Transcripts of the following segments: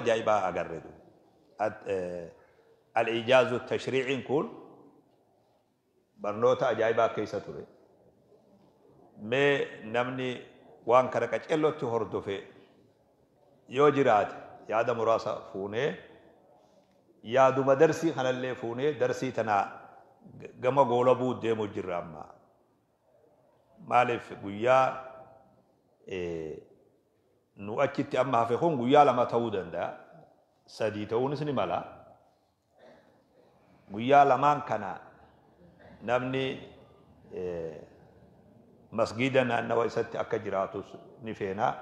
Ajaa'ibaa agarre. Al-Ijaazu Tashriiciin kun barnoota ajaa'ibaa keessa ture. Mee namni waan kana qaceellotti hordofe yoo jiraate, yaada muraasa fuunee, yaaduma darsii kanallee fuunee, darsii tana gama goolabuu deemu jirra amma. Maaliif, guyyaa nu achitti amma hafe kun guyyaa 2 ta'uu danda'a. 3 ta'uunis ni mala. Guyyaa lamaan kana namni masgiida naannawa isatti akka jiraatus ni feena.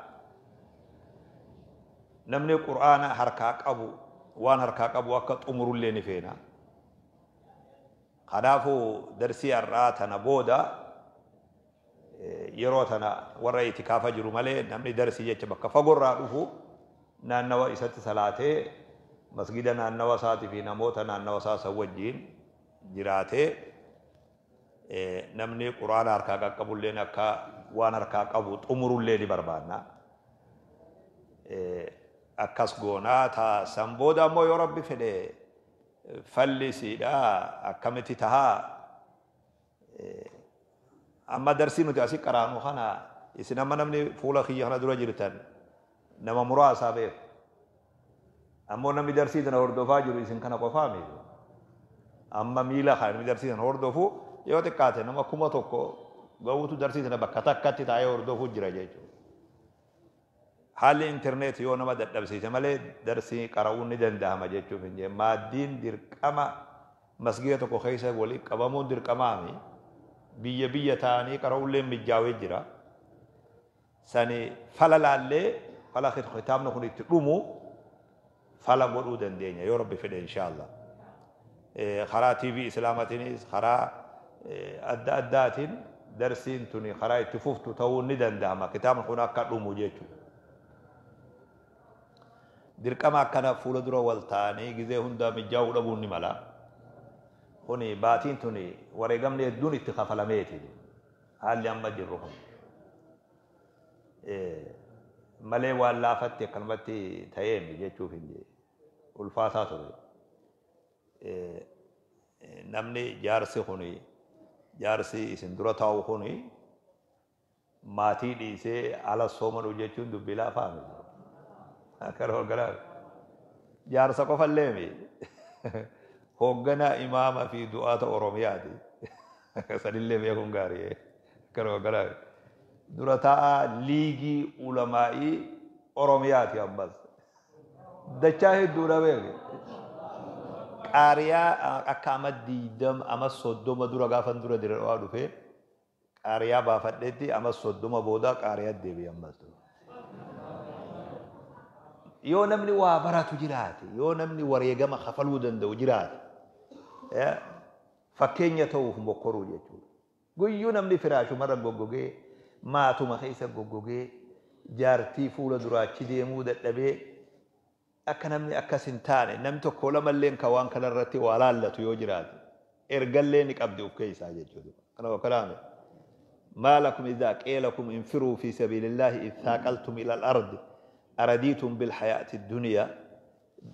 Namni Qur'aana harkaa qabu waan harkaa qabu akka xumurullee ni feena. Kanaafuu darsii har'aa tana booda, yeroo tana warra itikaafa jiru malee, namni darsii jecha bakka fagoorraa dhufu naannawa isatti salaatee, masgida naannawa isaatii fi namoota naannawa isaa san wajjiin jiraatee, namni Quraana harkaa qaqqabulleen akka waan harkaa qabu xumurullee ni barbaanna. Akkas goonaa ta san booda ammoo yoo Rabbi fedhe falli siidha akkamitti tahaa? Amma darsii nuti asii qaraanu kana isin amma namni fuula kiyya kana dura jirtan nama muraasaa beeku. Ammoo namni darsii tana hordofaa jiru isin kana qofaa miti. Amma miila kana namni darsii tana hordofu yoo xiqqaate nama 1000 ga'uutu darsii tana bakka takkatti taa'ee hordofuu jira jechuudha. Haalli intarneet yoo nama dadhabsiise malee darsii qara'uun ni danda'ama jechuuf hin jee. Maaddiin dirqama masgiida tokko keessa walii qabamuun dirqamaami. Biyya biyya ta'anii qara'uullee mijaawee jira. Sani fala laallee, fala kitaabni kun itti dhumu fala godhuu dandeenya yoo Rabbi fedhe, inshaAllah. Karaa TV Islaamaatiinis karaa adda addaatiin darsiin tuni karaa itti fuftu ta'uu ni danda'ama, kitaabni kun akka dhumu jechuudha. Dirqama akkana fuula dura wal ta'anii gizee hunda mijaa'uu dhabuun ni mala. Kuni baatiin tuni wareegamni hedduun itti kafalameeti. Haalli amma jirru kun. Malee waan laafatti akkanumatti ta'eemi jechuuf hin ulfaataa ture. Namni jaarsi kuni, jaarsi isin dura taa'u kuni, maatii dhiisee ala soomanuu jechuun dubbii laafaa miti. Akkana hoogganaa jaarsa qofallee mi, hoogganaa imaama fi du'aata Oromiyaati. Sanillee beekuun gaarii. Akkana hoogganaa dura taa'aa Liigii Ulamaa'ii Oromiyaati ammas. Dachaa hedduudha beeku. Qaariyaa akka ama 20 ama 30 dura gaafan dura dira dhawaa dhufee qaariyaa baafadheetti, ama 30 booda qaariyaa deebi'e ammas. Yoo namni waa baratu jiraate, yoo namni wareegama kafaluu danda'u jiraate, fakkeenya ta'uuf mokkoruu jechuudha. Guyyuu namni firaashumarra goggogee, maatuma keessa goggogee, jaartii fuula duraachi deemuu dadhabee, akka namni akkas hin taane, namni tokko lamalleen kan waan kanarratti waa laallatu yoo jiraate, ergallee ni qabdi of keessaa jechuudha. Kana kanaame. ما لكم إذا قيل لكم انفروا في سبيل الله اثاقلتم إلى الأرض أرضيتم بالحياة الدنيا.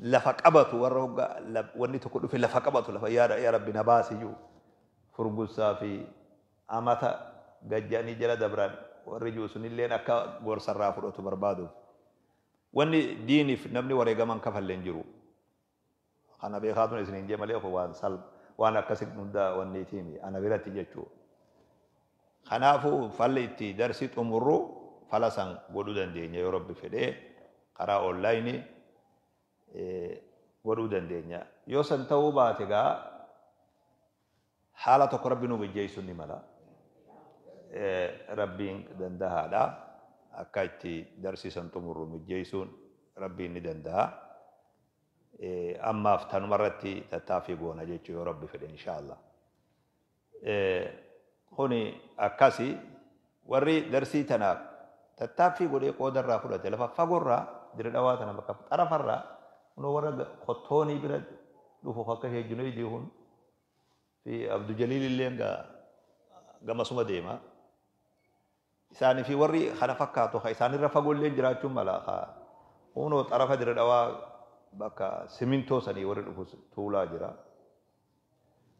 Lafa qabatu warra hoggaa wanni tokko dhufe lafa qabatu, lafa yaa Rabbi na baasi jiru furgussaa fi amata gajjanii jala dabran warri jiru sunilleen akka gorsarraa fudhatu barbaaduuf. Wanni diiniif namni wareegaman kafalleen jiru. Kana beekaatun isin hin jee malee waan sal waan akkasi hunda wanni tiimi ana biratti jechuudha. Kanaafuu falli itti darsii xumurru fala san godhuu dandeenya yoo Rabbi fedhee, karaa onlaayinii godhuu dandeenya. Yoo san ta'uu baate gaa haala tokko Rabbi nu mijjeessu ni mala. Rabbiin dandahaadha. Akka itti darsiisan xumurru mijjeessuun Rabbiin ni danda'a. Ammaaf tanumarratti tattaaffii goona jechuu yoo Rabbi fedhe, inshaAllah. Kuni akkasi warri darsii tanaaf tattaaffii godhee qoodarraa fudhate, lafa fagoorraa, Dire Dhawaa tana bakka xarafarraa, kunoo warra kottoonii bira dhufu akka Sheek kun fi Abdu Jaliil illee gamasuma deema. Isaanii fi warri kana fakkaatu ka isaanirra fagoo illee jiraachuun mala. Kunoo xarafa Dire Dhawaa Bakka simintoo sanii warri dhufu tuulaa jira.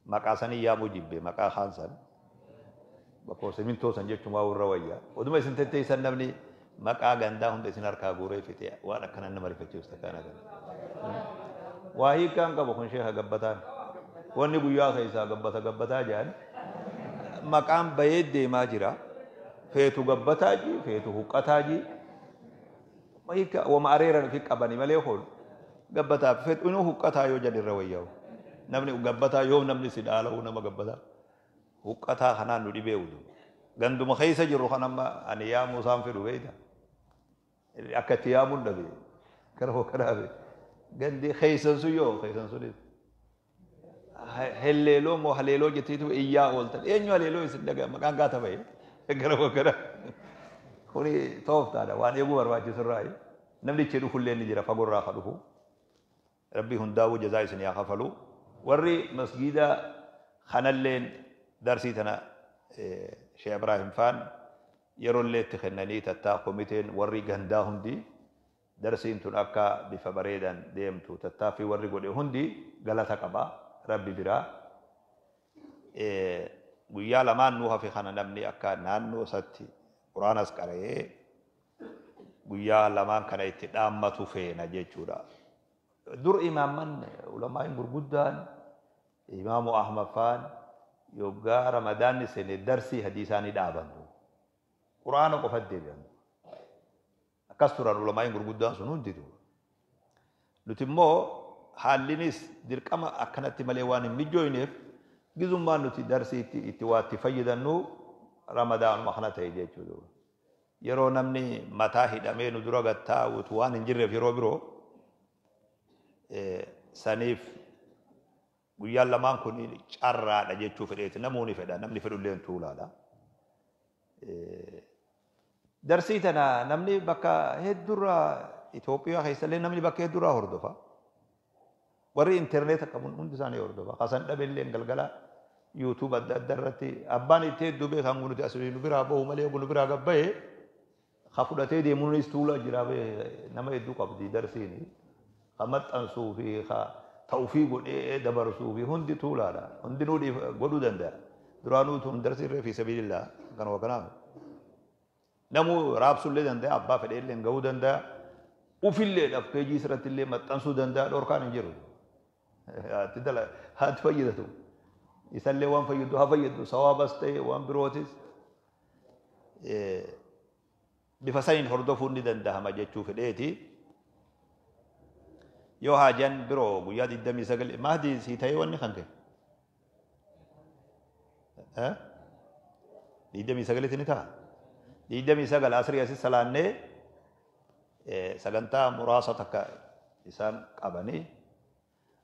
Maqaa sanii yaamuu jibbe, maqaa kaan san. Bakka simintoo san jechuun waa warra wayyaa. Oduma isin tetteessan namni maqaa gandaa hunda isin harkaa guuree fixe, waan akkana nama rifachiisu takkaan kana. Waa hiikkaan qabu kun sheeka gabbataan. Wanni guyyaa keessaa gabbata gabbataa jedhan maqaan bahee deemaa jira. Feetu gabbataa ji, feetu huqqataa ji. Hiikka wama areeran ofi qabani malee kun gabbataa feetu inuu huqqataa yoo jedhan irra wayyaa'u. Namni gabbataa yoo namni si dhaala'u nama gabbataa. Huqqataa kanaan nu dhibee udu. Ganduma keessa jirru kan amma ani yaamuu isaan fedhu beekta. Akka itti yaamuun dhabe. Kana kanaaf gandi keessan sun yoo keessan sunis. Helleeloo moo haleeloo jettiitu iyyaa ooltan. Eenyu haleeloo isin dhagaa maqaan gaata bahe. Gara kana. Kuni tooftaadha, waan eeguu barbaachisu irraa. Namni ichi dhufullee ni jira, fagoorraa ka dhufu. Rabbi hundaa'uu jazaa isin haa kafalu. Warri masgiida kanalleen darsii tana Sheekh Ibrahim faan yeroollee itti kennanii tattaa komiteen warri gandaa hundi darsiin tun akka bifa bareedan deemtu tattaaffii warri godhe hundi galata qaba Rabbi biraa. Guyyaa lamaan nuu hafe kana namni akka naannoo isaatti Quraanas qara'ee guyyaa lamaan kana itti dhaammatu feena jechuudha. Dur imaamman ulamaa'in gurguddaan Imaamu Ahmad faan yoggaa Ramadaanni seene darsii hadiisaa ni dhaaban. Quraana qofa deebi'an. Akkas turan ulamaa'in gurguddaan sun hundi. Nuti immoo haallinis dirqama akkanatti malee waan hin mijjooyneef gizummaan nuti darsii itti waa itti fayyadannu Ramadaanuma kana ta'e jechuudha. Yeroo namni mataa hidhamee nu dura gad taa'utu waan hin jirreef yeroo biroo saniif guyyaan lamaan kun carraadha jechuu fedheeti. Namoonni fedha, namni fedhullee tuulaadha. Darsii tana namni bakka hedduurraa Itoophiyaa keessallee namni bakka hedduurraa hordofa. Warri intarneeta qabuun hundi isaanii hordofa. Kasan dhabeellee galgala YouTube adda addaa irratti abbaan itti hedduu beekan nuti asii nu biraa bahu malee nu biraa gabbaye ka fudhatee deemuunis tuulaa jira, nama hedduu qabdi darsiini. Ka maxxansuu fi ka ta'ufii godhee dabarsuu fi hundi tuulaadha. Hundinuu godhuu danda'a. Duraanuu tun darsii irree fi sabiilillah kanuma kanaaf. Namuu raabsullee danda'a, abbaa fedheellee gahuu danda'a. Ufilleedhaaf peejii irratti illee maxxansuu danda'a, dhorkaan hin jiru. Haati fayyadatu. Isallee waan fayyadu haa fayyadu, sawaabas ta'e waan birootis. Bifa saniin hordofuun ni danda'ama jechuu fedheeti. Yoo haajaan biroo guyyaa 29 Mahdi sii ta'ee wanni kan ka'e. 29tti ni ta'a. 29 asrii asi salaannee sagantaa muraasa takka isaan qabanii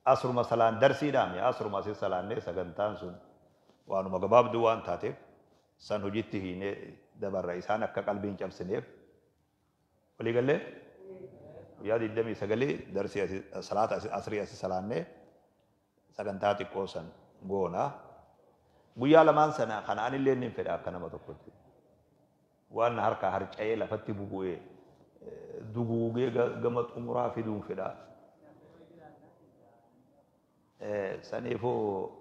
asruma salaan darsiidhaami, asruma asi salaannee sagantaan sun waanuma gabaabduu waan taateef san hojiitti hiinee dabarra, isaan akka qalbiin cabsineef. Waliigallee guyyaa 29 darsii salaata asrii asi salaannee sagantaa xiqqoo san goona. Guyyaa lamaan sana kana anillee nin fedha akka nama tokkotti. Waan harkaa harca'ee lafatti bubu'ee duguugee gama xumuraa fiduun fedha. Saniifuu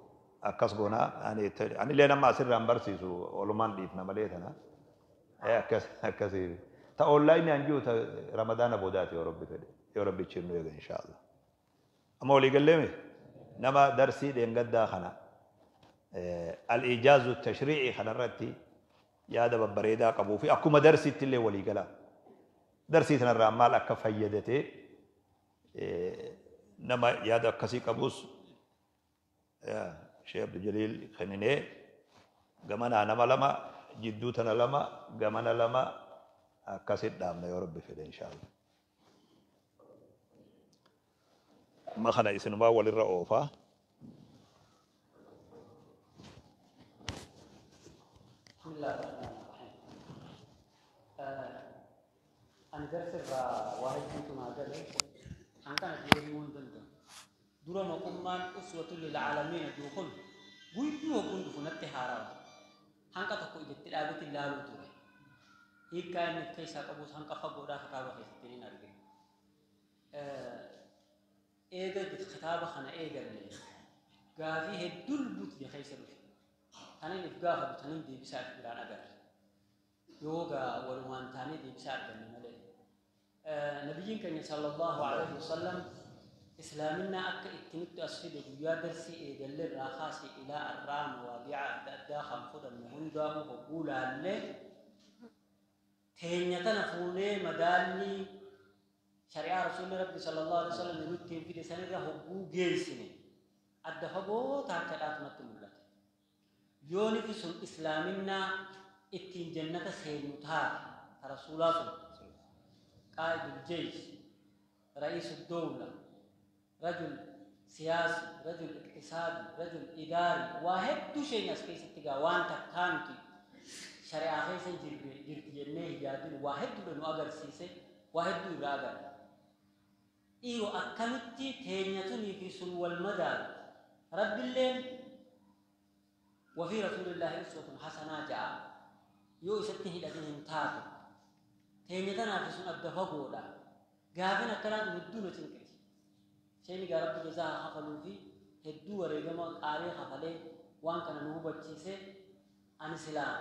akkas goona. Anillee nama asirraan barsiisu oolumaan dhiifna malee tana. Akkas akkasii. Ta online an jiru ta Ramadaana boodaati yoo Rabbi fedhe. Yoo Rabbi nu eega inshaallah. Amma walii galleeme nama darsii dheengaddaa kana al-ijaazu tashrii'i kanarratti yaada babbareedaa qabuu fi akkuma darsiitti illee walii gala. Darsii sanarraa maal akka fayyadatee nama yaada akkasii qabus Sheekh Abdul Jaliil kenninee gamanaa nama lama, jidduu tana lama, gamana lama, akkasit dhaabna yoo Rabbi fedhe inshaallah. Amma kana isinumaa walirra oofaa. بسم الله الرحمن الرحيم. Ani darsa irraa waa hedduutu naa gale. An kana deemuu hin danda'u. Dura maqummaan uswatu lilcaalamiina jiru kun guyyuu hogguun dhufu natti haarawa. Hanqa tokko ijatti dhaabeti ilaaluu ture. Hiikkaa inni of keessaa qabus hanqa fagoodhaa kitaaba keessatti hin argine. Eega kitaaba kana eegalle gaafii hedduu lubbuutti keessa dhufe. Tanin if gaafatu tanin deebisaa if biraan agarre. Yoo gaa walumaan taanee deebisaa arganne malee. Nabiyyiin keenya sallallahu alaihi wasallam islaaminaa akka itti nutti as fide guyyaa darsii eegalle irraa kaasee ilaa arraa mawaadiica adda addaa kan fudhanne hundaa'uu hogguu laallee teenya tana fuunee madaallii shari'aa rasuulli rabbi sallallahu alaihi wasallam nutti hin fide sanirra hogguu geessine adda fagoo taakkaadhaatu natti mul'ata. Yoonifi sun islaaminaa ittiin jannata seenu taate ta rasuulaa sun qaa'idul jeysh ra'iisu dowla rajul siyaasi rajul iqtisaadi rajul idaari waa hedduu isheen as keessatti gaa waan takkaa nuti shari'aa keessa jirti jennee hin yaadin waa hedduudha nu agarsiise waa hedduu irraa agarra. Dhiiroo akkamitti teenya tunii fi sun wal madaalu rabbilleen wafii rasuulillaahi uswatun hasanaa ja'a yoo isatti hidhatin hin taatu teenya tanaa fi sun adda fagoodha gaafin akkanaatu hedduu na cinqiti. Isheen egaa rabbi jazaa haa kafaluu fi hedduu wareegama qaalii kafalee waan kana nu hubachiise ani silaa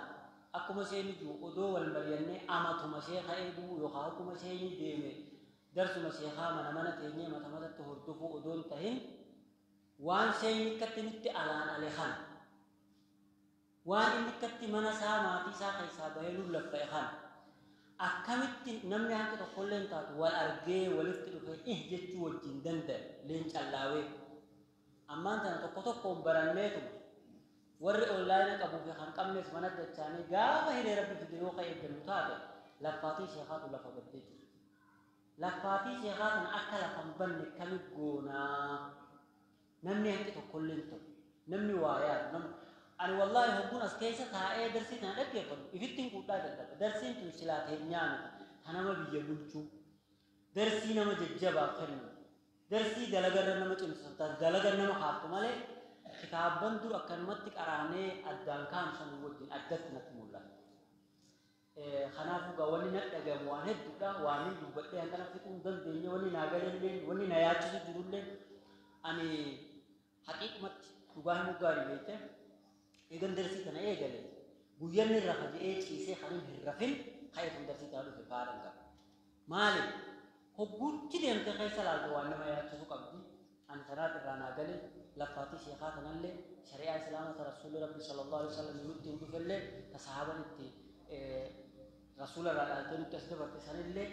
akkuma isheen jiru odoo wal mari'annee amatuma sheeka eeguu yookaan akkuma isheen deeme darsuma sheekaa mana mana teenyee mata matatti hordofuu odoo hin tahin waan isheen akkatti nutti alaan ale kana waan inni akkatti mana isaa maatii isaa keessaa bahee nu laffa'e kana akkamitti namni hanqa tokkollee hin taatu wal argee walitti dhufee ih jechuu wajjin danda'e leencallaawee ammaan tana tokko tokkoon baranneetuma warri onlaayina qabuu fi kan qabnes mana dachaanii gaafa hiree rabbi fide yoo ka eeggannu taate laffaatii sheekaatu lafa baddee jirti. Laffaatii sheekaa kana akka lafa hin banne kami goonaa namni hanqi tokkollee hin ta'u namni waa yaadu namni ani wallaahi hogguun as keessa taa'ee darsii tana dhaggeeffadhu ifittiin quudhaa dadhaba darsiin tun silaa teenyaa miti ta nama biyya bulchuu darsii nama jajjabaaf kennu darsii dalagarra nama cimsu dalagar nama kaaftu malee kitaabban dur akkanumatti qaraanee addaan kaanu san wajjin addatti natti mul'ata. Kanaafuu gaa wanni na dhagamu waan hedduudha waan hin dubbadhee hangana fixuu hin dandeenye wanni naa galellee wanni na yaachisu jirullee ani haqiiqumatti dhugaa himuu gaarii beekte eegan darsii kana eegale guyyanni rafa je'ee ciisee kan hin rafin ka'ee kun darsii kana dhufe faadhan qaba. Maali hogguutti deemtee keessa laalte waan nama yaachisu qabdi ani sanaat irraa naa gale laffaatii sheekaa kanallee shari'aa islaamaa ta rasuulli rabbi sallallahu alaihi wasallam nutti hin dhufellee ta sahaaban itti rasuula irraa dhaaltee nutti as dabarte sanillee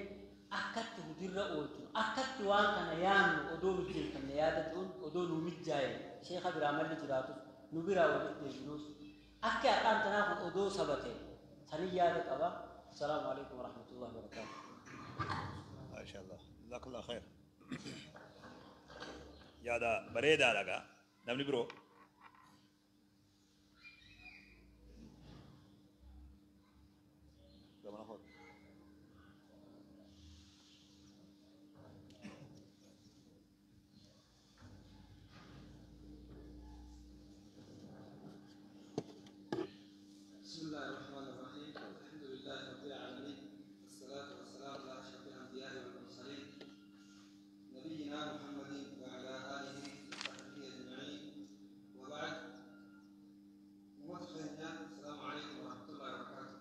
akkatti hojiirra oolchinu akkatti waan kana yaannu odoo mijjeeffanne yaada jiruun odoo nu mijjaaye sheeka biraa malli jiraatus nu biraa walitti deebinuus akka har'aan tanaa kun odoo sabate sanin yaada qaba. Assalaamu alaikum warahmatullahi wabarakaatuh. Maashaallah. Jazakallah khair. Yaada bareedaadha gaa. Namni biroo. Gamana hoot. بسم الله الرحمن الرحيم الحمد لله رب العالمين والصلاة والسلام على أشرف الأنبياء والمرسلين نبينا محمد وعلى آله وصحبه أجمعين وبعد مدخلنا السلام عليكم ورحمة الله وبركاته.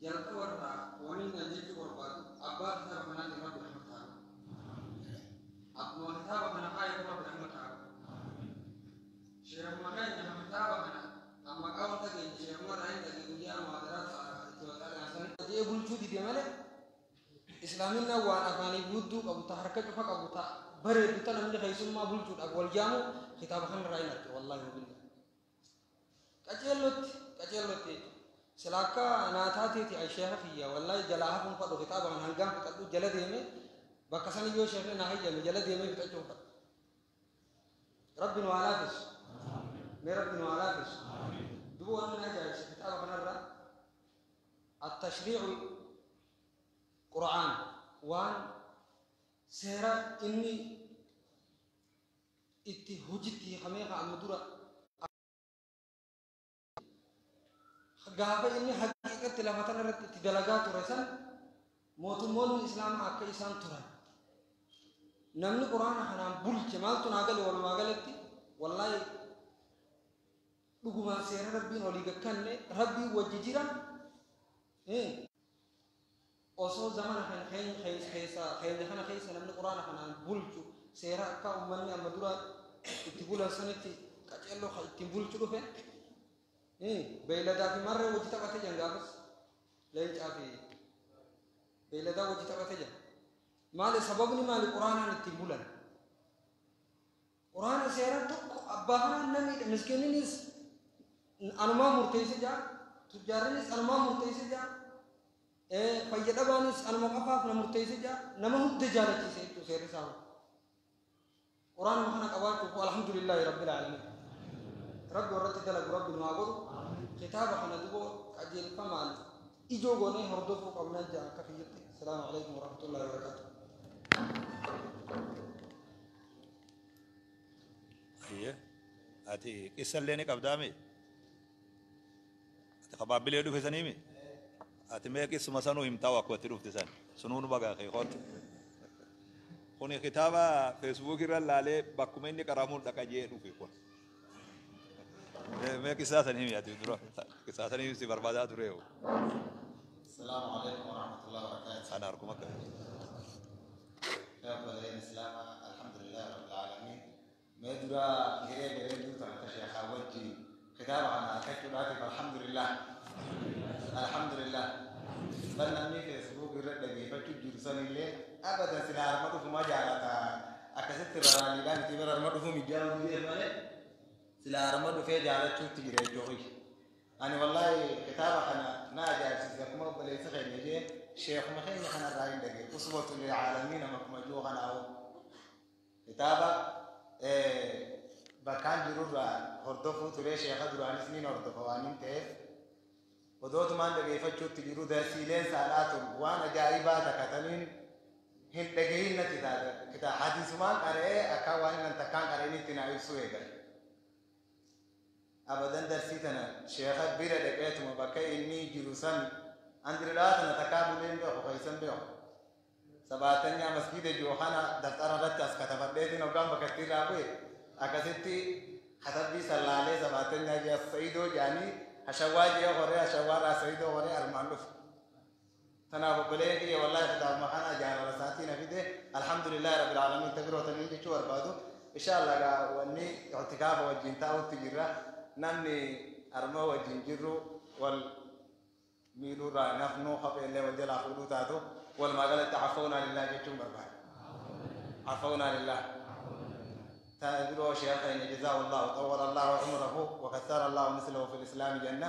jalqaba wanni na jechuu barbaadu abbaa kitaaba kanaatiin rabbi rahmata haa godhu. Akkuma kitaaba kana kaayatu rabbi rahmata haa godhu. Sheekuma keenya kan kitaaba kana amma qaama dhageenye sheekuma irraa hin dhageenye guyyaa muhaadaraa itti waqaadhaan jee bulchuu dide malee islaaminaa waan afaanii guutuu qabu ta harka cufa qabu ta bareedu ta namni keessummaa bulchuudhaaf wal jaamu kitaaba kana irraa hin arge wallaahi wabillah. Qaceellotti qaceellotti jechuudha. Sila akka naa taateeti ay sheeka kiyya wallaahi jalaa hafuun fadhu kitaaba kana hangaan fixadhu jala deeme bakka san iyyoo sheekni naa hayyame jala deemee fixachuun fadhu. Rabbi nu haa laafisu. Mee rabbi nu haa laafisu. Duuba wanni na ajaa'ibse kitaaba kanarra attashriicu qura'aan waan seera inni itti hojitti hiikamee ka'amu dura gaafa inni Haqiiqatti lafa tana irratti itti dalagaa ture san mootummoonni islaamaa akka isaan turan namni quraana kanaan bulche maaltu naa gale walumaa galatti wallaahi dhugumaan seera rabbiin olii gakkanne rabbiin wajji jira osoo zamana kana keessa keenya kana keessa namni quraana kanaan bulchu seera akka ummanni amma dura itti bulan sanitti qaceelloo kan ittiin bulchu dhufe beeyladaa fi marree wajji taphate jan gaafas leencaa fi beeyladaa wajji taphate jan maali sababni maali quraanaan ittiin bulan quraana seera tokko abbaa kanaan namidha miskiininis anumaa murteesse jaa tujjaarrinis anumaa murteesse jaa fayya dhabaanis anuma qofaaf na murteesse jaa nama hunda jaalachiise jechuu seerri isaa quraanuma kana qabaachuuf alhamdulillaahi rabbil aalamiin rabbi warratti dalagu rabbi nu haa godhu kitaaba kana duboo qajeelfamaan ijoo goonee hordofuu qabnaa jaa akka kiyyatti asalaamu alaikum warahmatullaahi wabarakaatu. Ayyee ati qissallee ni qabdaame ati kabaabbilee dhufe saniimi ati mee qissuma sanuu himtaa akkuma itti dhufte san sunuu nu bagaa kee kootu. Kuni kitaaba feesbuuk irra laalee bakkuma inni qaramuun dhaqa jee dhufe kun. Mee qissaa san himi ati dura qissaa san himi si barbaadaa ture yoo. السلام عليكم ورحمة الله وبركاته. Ana harkuma qabe. يا أبو الإسلام الحمد لله رب العالمين. ما درا هي بريدو تحت شيخ وجهي كتاب عن كتب الحمد لله. الحمد لله. بل نمني فيسبوك الرد بيفتش جرسان اللي أبدا سلا أرمده فما جعلتا أكست راني كان تبر أرمده فمجال مجال سلا أرمده في جعلت شو تجري جوي. أنا والله كتابة أنا ناجع سيزكم وليس غير يجي شيخ مخيم أنا راين دقي أسوة للعالمين ما كما جو أنا أو كتابة بكان جرور هردفو تري شيخ دراني سنين هردفو وانين تيف ودوت مان دقي فتشو تجرو درسيلين سالاتهم وانا جايبا تكتلين هن دقيين نتي كتاب حديث مان أرى أكوانين أنت كان أريني تناوي سويقل أبداً درسيتنا شيخ بيرة دقيت مبكى إني جلوسان أندرلاتنا تكابلين بيو خيسان بيو سبعتنيا مسجد جوخانا دفتر رتاس كتبت وقام بكتير أبوي أكستي خطبي صلى الله عليه سبعتنيا جا سيدو جاني هشواجي غوري هشوارا سيدو غوري أرمانوف تنافق بلين والله خطاب مخانا جانا رساتي نفيده الحمد لله رب العالمين تقرأ تنين شو أربادو إن شاء الله وإني اعتكاف وجنتا وتجرا namni arma wajjin jirru wal miidhuurraa nafnuu kophee wal jalaa fuudhuu taatu walumaa galatti cafawnaa lillaa jechuun barbaada. Cafawnaa lillaa. Biroo sheekayni jazaahu allahu xawwala allahu umrahu wa kassara allahu mislahu fil islaami janna.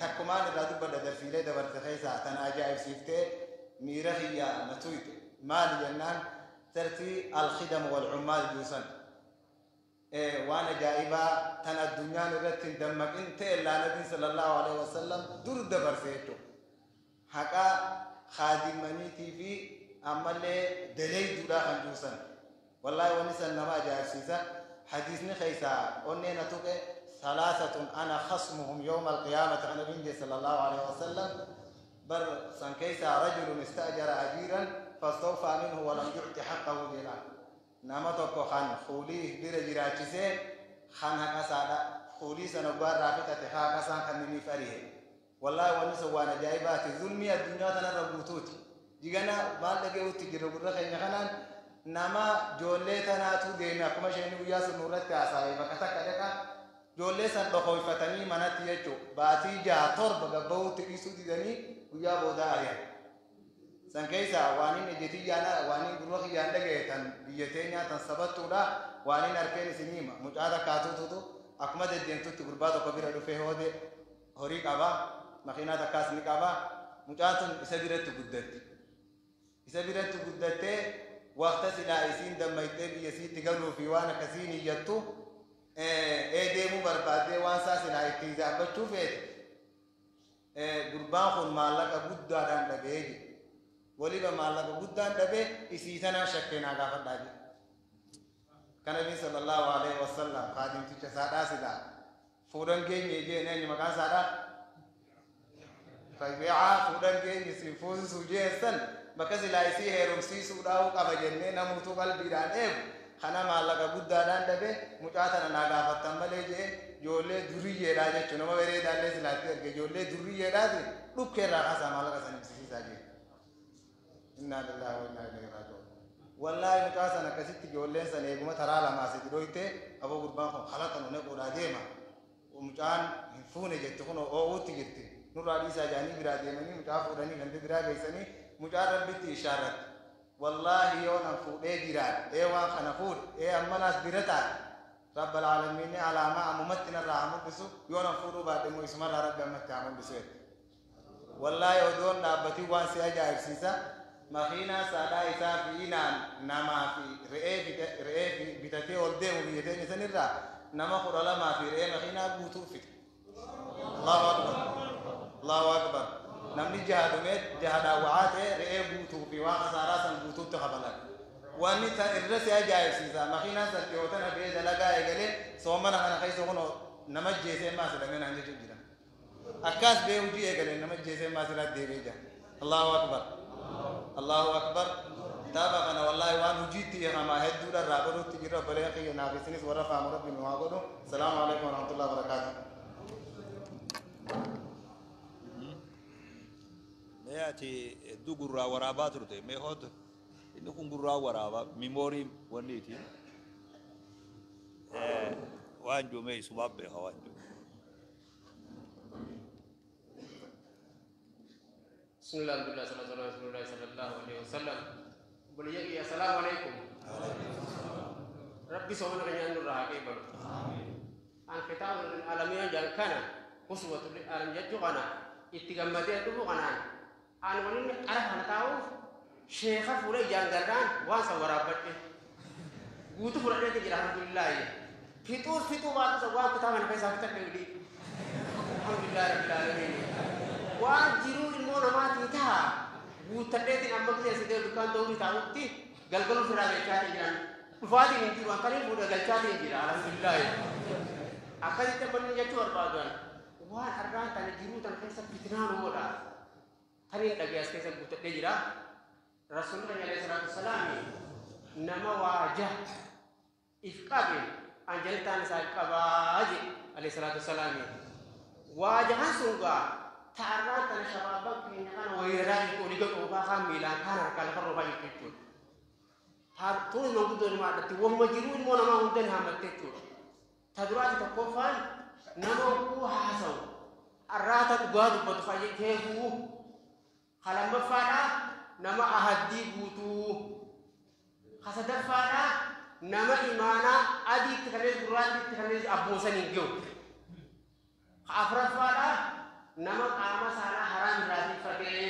Takkumaan irraa dubbadha darsiilee dabarte keessaa tan ajaa'ibsiiftee miira kiyyaa na tuyte maali jennaan tartii alkhidam wal cummaal juusan. وانا جايبا تن الدنيا نرتين دمك انت الا نبي صلى الله عليه وسلم در دبر سيتو حقا خادمني تي في عمل دليل دولا خنجوسن والله ونسن نما جاسيسا حديثني خيسا اونينا توك ثلاثة انا خصمهم يوم القيامة عن النبي صلى الله عليه وسلم بر سنكيسا رجل استأجر أجيرا فاستوفى منه ولم يعط حقه بلا nama tokko kan fuulii bira jiraachisee kan haqa isaadha fuulii sana gubbaarraa fixate haqa isaan kan inni farihe wallaahi wanni sun waan ajaa'ibaati zulmii addunyaa tanarra guutuuti jigana maal dhaga'uutti jira gurra keenya kanaan nama joollee tanaatu deeme akkuma isheen guyyaa sun nurratti haasa'e bakka takka dhaqa joollee san dhokoyfatanii manatti jechuu baatii 6 7 gabba'uutti dhiisuu didanii guyyaa boodaa ari'an. San keessa waan inni ejjetiyyaan waan inni gurra kiyyaan dhaga'e tan biyya teenyaa tan sabattuudha waan inni harkeen isinii hima mucaa takkaatuututu akkuma deddeemtutti gurbaa tokko bira dhufee hoode horii qaba makiinaa takkaas ni qaba mucaan sun isa biratti guddatti isa biratti guddattee waqta silaa isiin dammaytee biyya isiitti galuu fi waan akkasiin iyyattu ee deemuu barbaaddee waan isaa silaa ittiin zaabbachuu feete gurbaan kun maallaqa guddaadhaan dhaga'ee jira. Waliba maallaqa guddaan dhabee isii tanaan shakkeenaa gaafadhaa jira. Kana Nabiin sallallahu alaihi wasallam kaadimticha isaadhaa silaa fuudhan geenye jeen eenyu maqaan isaadhaa? Rabi'aa fuudhan geenye si fuusisuu jeessan bakka silaa isii heerumsiisuudhaa'uu qaba jennee namuutu qalbiidhaan eegu kana maallaqa guddaadhaan dhabe mucaa tana naa gaafattan malee jee ijoollee duriyyeedhaa jechuun nama bareedaallee silaatti erge ijoollee duriyyeedhaati dhukkeerraa kaasaa maallaqa san ibsisiisaa jee. Innaa lillaahi wa innaa ilayhi raaji'uun. Wallaahi mucaa sana akkasitti ijoolleen san eeguma taraa lamaa sadi dhoyte aboo gurbaan kun halaqa nu nequudhaa deema. Mucaan hin fuune jetti kun oo'uutti jirti. Nurraa dhiisaa jaanii biraa deemanii mucaa fuudhanii ganda biraa geessanii mucaa rabbitti ishaarratti. Wallaahi yoo nan fuudhee jiraan ee waan kana fuudhe ee ammanaas bira taa'e rabbal aalamiin alaamaa ammumatti narraa haa mul'isu yoo nan fuudhuu baadhe immoo isumarraa rabbi ammatti haa mul'isu jette. Wallaahi odoon dhaabbatii waan si ajaa'ibsiisa makiinaa saadhaa isaa fiinaan namaa fi re'ee bitatee ol deemu biyya teenya sanirraa nama 12 fi re'ee makiinaa guutuu fite. Allahu akbar. Allahu akbar. Namni jaha dhumee jaha daawwa'aa ta'e re'ee guutuu fi waan kasaaraa san guutuutti kafalan. Wanni irra si ajaa'ibsiisa makiinaan san dhiyootan hafee dalagaa eegalee soomana kana keessa kunoo nama jeesee maas hidhamee naan jechuun jira. Akkas bee hojii eegalee nama jeesee maas irraa deebi'ee jira. Allahu akbar. Allahu akbar. Kitaaba kana wallaahi waan hojiitti hiikamaa hedduudha irraa godhutti jira obboleen kiyya naaf isinis warra faamu rabbi nu haa godhu. Salaamu alaikum warahmatullahi wabarakaatuh. Mee ati hedduu gurraa waraabaa turte mee hootu inni kun gurraa waraabaa miimoorii wanniiti waan jiru mee isumaaf beeka waan jiru. بسم الله الحمد لله صلى الله عليه وسلم صلى الله عليه وسلم بلي السلام عليكم ربي سبحانه وتعالى الرحمن عن كتاب العالمين جل كان أسوة العالم جل اتجمدت دبوغنا أنا ونين أعرف أنا تاو شيخ فولا جانغران واسا ورابطه قوت فولا تجرا الحمد لله فيتو فيتو بعد سوا كتاب أنا فيسا فتك لي الحمد لله رب العالمين waan jiruu ilmoo namaatii ta'a guuttadheetiin amma keessa deemu dukkaan ta'uu taa'utti galgaluu firaa galchaatiin jiran dhufaatiin hin jiru akkaniin fuudha galchaatiin jira alhamdulillaahi akkasitti abbanni jechuu barbaadan waan har'aan tana jiruu tana keessa fitinaan godha taniin dhagee as keessa guuttadhee jira rasuulli keenya alayhi salaatu wassalaami nama waaja if qabe anjaltaan isaa qabaa jedhe alayhi salaatu wassalaami waajahan sun gaa taarraan tana shabaabban keenya kana weeraraa jirtu olii gad oofaa kaan miilaan kaan harkaa lafa roobaa jirtu jechuudha. Tunis manguddoo ilmaa addatti wamma jiruu ilmoo namaa hunda ni hammatte jechuudha. Ta duraati tokkoffaan nama oguu haasawu arraata dhugaa dubbatu feeguu ka lammaffaadhaa nama ahaddii guutuu ka sadaffaadhaa nama imaanaa adiitti kanees gurraattiitti kanees abboosan hin gahu. Ka afuraffaadhaa nama qaama saalaa haraam irraa tiffatee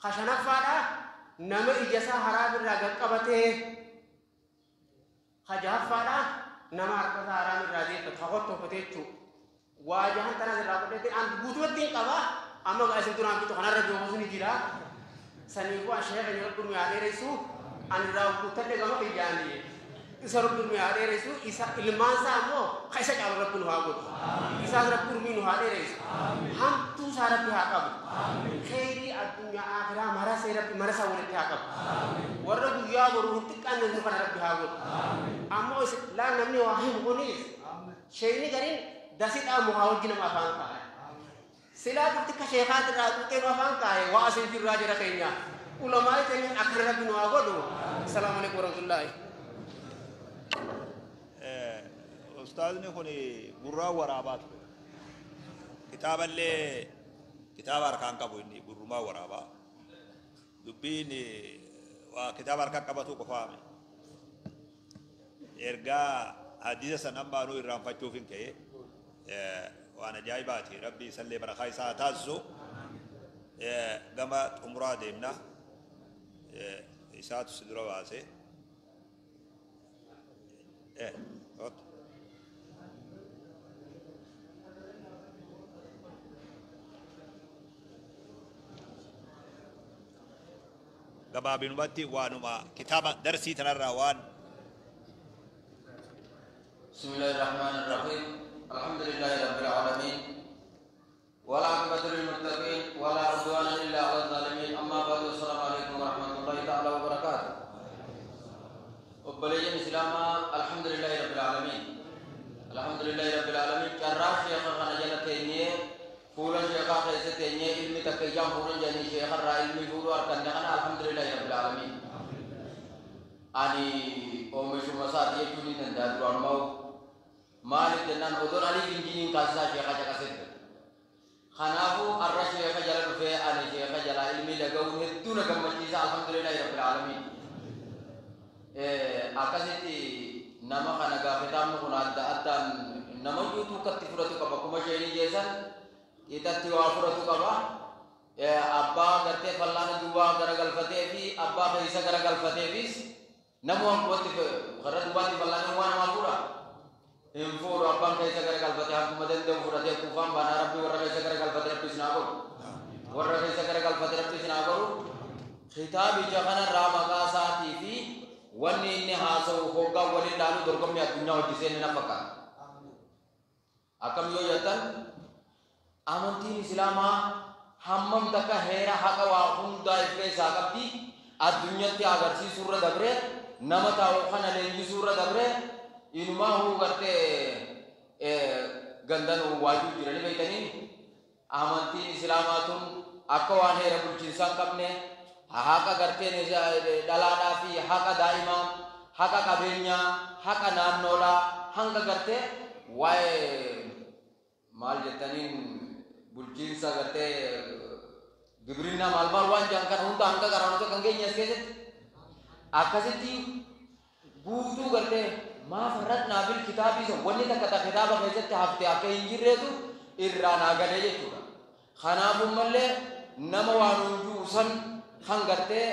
ka shanaffaadhaa nama ija isaa haraam irraa qaqqabatee ka jahaffaadhaa nama harka isaa haraam irraa deeffate ka hottofatee jechuudha. Waa jahan tanas irraa godhatee an guutumatti hin qabaa amma gaa isin duraan bitu kanarra beekumsi ni jira. Saniifuu an sheekha inni rabbi nu haa dheeressu an irraa guuttadhe gama qiyyaanii. Isa rabbi nu haa dheeressu isa ilmaan isaa ammoo ka isa caalu rabbi nu haa godhu. Isaas rabbi urmii nu haa dheeressu. Hamtuu isaa rabbi haa qabu. Kheyrii addunyaa akhiraa marasee rabbi marasa walitti haa qabu. Warra guyyaa boruu hin xiqqaanne nu kana rabbi haa godhu. Ammoo laa namni waa himu kunis sheeyni gariin dasiidhaa mukaa wajji nama afaan kaa'e. Silaa dhufti ka sheekaat irraa xuuxee nu afaan kaa'e waa asin jirraa jira keenya. Ulamaa keenyaan akkana rabbi nu haa godhu. Assalaamu alaikum warahmatullaahi. Ustaazni kun gurraa waraabaa ture. Kitaaballee kitaaba harkaan qabu inni gurrumaa waraabaa. Dubbiin waa kitaaba harkaan qabatu qofaame. Ergaa hadiisa san ammaa nu irraanfachuuf hin ka'e waan ajaa'ibaati. Rabbi isallee barakaa isaa haa taasisu. Gama xumuraa deemna. Isaatu si dura baase. Gabaabinumatti waanuma kitaaba darsii tanarraa waan بسم الله الرحمن الرحيم الحمد لله رب العالمين والعاقبة bishaan fuudhan jedhanii sheekarraa ilmi fuudhuu arganne kana alhamdulillahi rabbil aalamiin. Ani oomishuma isaati jechuun ni danda'a duraan ma'u. Maaliif jennaan odoon alii injiniin kaasisaa sheeka caqasee ture. Kanaafuu har'a sheeka jala dhufee ani sheeka jalaa ilmi dhaga'uun hedduu na gammachiisa alhamdulillahi rabbil aalamiin. Akkasitti nama kana gaafataamni kun adda addaan nama guutuu akkatti fudhatu qaba akkuma isheen jeessan ixatti waa fudhatu qaba. Abbaa gartee fallaana duubaa garagalfatee fi abbaa keessa garagalfateefis nama waan qubatti karra duubaatti fallaana waan namaa fuudha. Hin fuudhu abbaan keessa garagalfatee akkuma danda'u fudhatee kuufaan baanaa rabbi warra keessa garagalfatee rabbi isin haa godhu. Warra keessa garagalfatee rabbi isin haa godhu. Kitaabicha kanarraa maqaa isaatii fi wanni inni haasa'u hoggaa waliin ilaalu dorgommii addunyaa hojjisee inni na fakkaata. Akkam yoo jettan amantiin Islaamaa hammam takka heera haqa waa hundaa of keessaa qabdi addunyatti agarsiisuu irra dabree nama taa'u kana leenjisuu irra dabree inumaa huu gartee gandan waajuu jiranii beektanii amantiin Islaamaa tun akka waan heera bulchiinsaa hin qabne haqa garteen dhalaadhaa fi haqa daa'imaa haqa qabeenyaa haqa naannoodhaa hanga gartee waa'ee maal jettaniin bulchiinsa gartee gibirinaa maal maal waan jedhan kana hunda hanga qaraanota kan geenye as keessatti akkasitti guutuu gartee maa farratnaa fil kitaabii sun wanni takka ta kitaaba keessatti hafte akka hin jirreetu irraa naa galee jechuudha. Kanaafuu mallee nama waan hunduu san kan gartee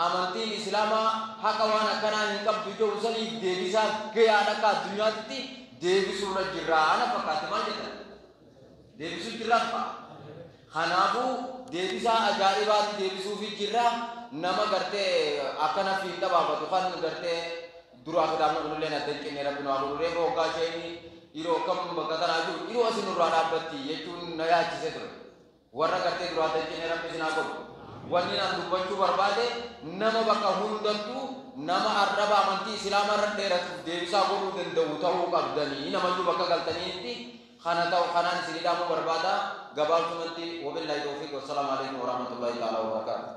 amantiin Islaamaa haqa waan akkanaa hin qabdu jedhu saniif deebisaa gahaan akka addunyaatti deebisuudha jirraa ana fakkaate maal jettan? Deebisuu jirraa fa'a. Kanaafuu deebisaa ajaa'ibaatti deebisuufi jirra nama gartee akkana fiixa baafatu kan gartee duraa kitaabni kunillee adda hin cinne rabbi nu haa godhu reefa hoggaa isheen yeroo akkam bakka tanaa jiru yeroo asin nurraa dhaabbatti jechuun na yaachise ture. Warra gartee duraa adda hin cinne rabbi isin haa godhu. Wanni naan dubbachuu barbaade nama bakka hundattuu nama arraba amantii Islaamaa irra dheeratuuf deebisaa godhuu danda'u ta'uu qabdanii namayyuu bakka galtaniitti kana ta'u kanaan isin hidhamuu barbaada gabaabsumatti wabillahi tawfiiq wassalaamu alaikum warahmatullahi ta'ala wabarakaatu.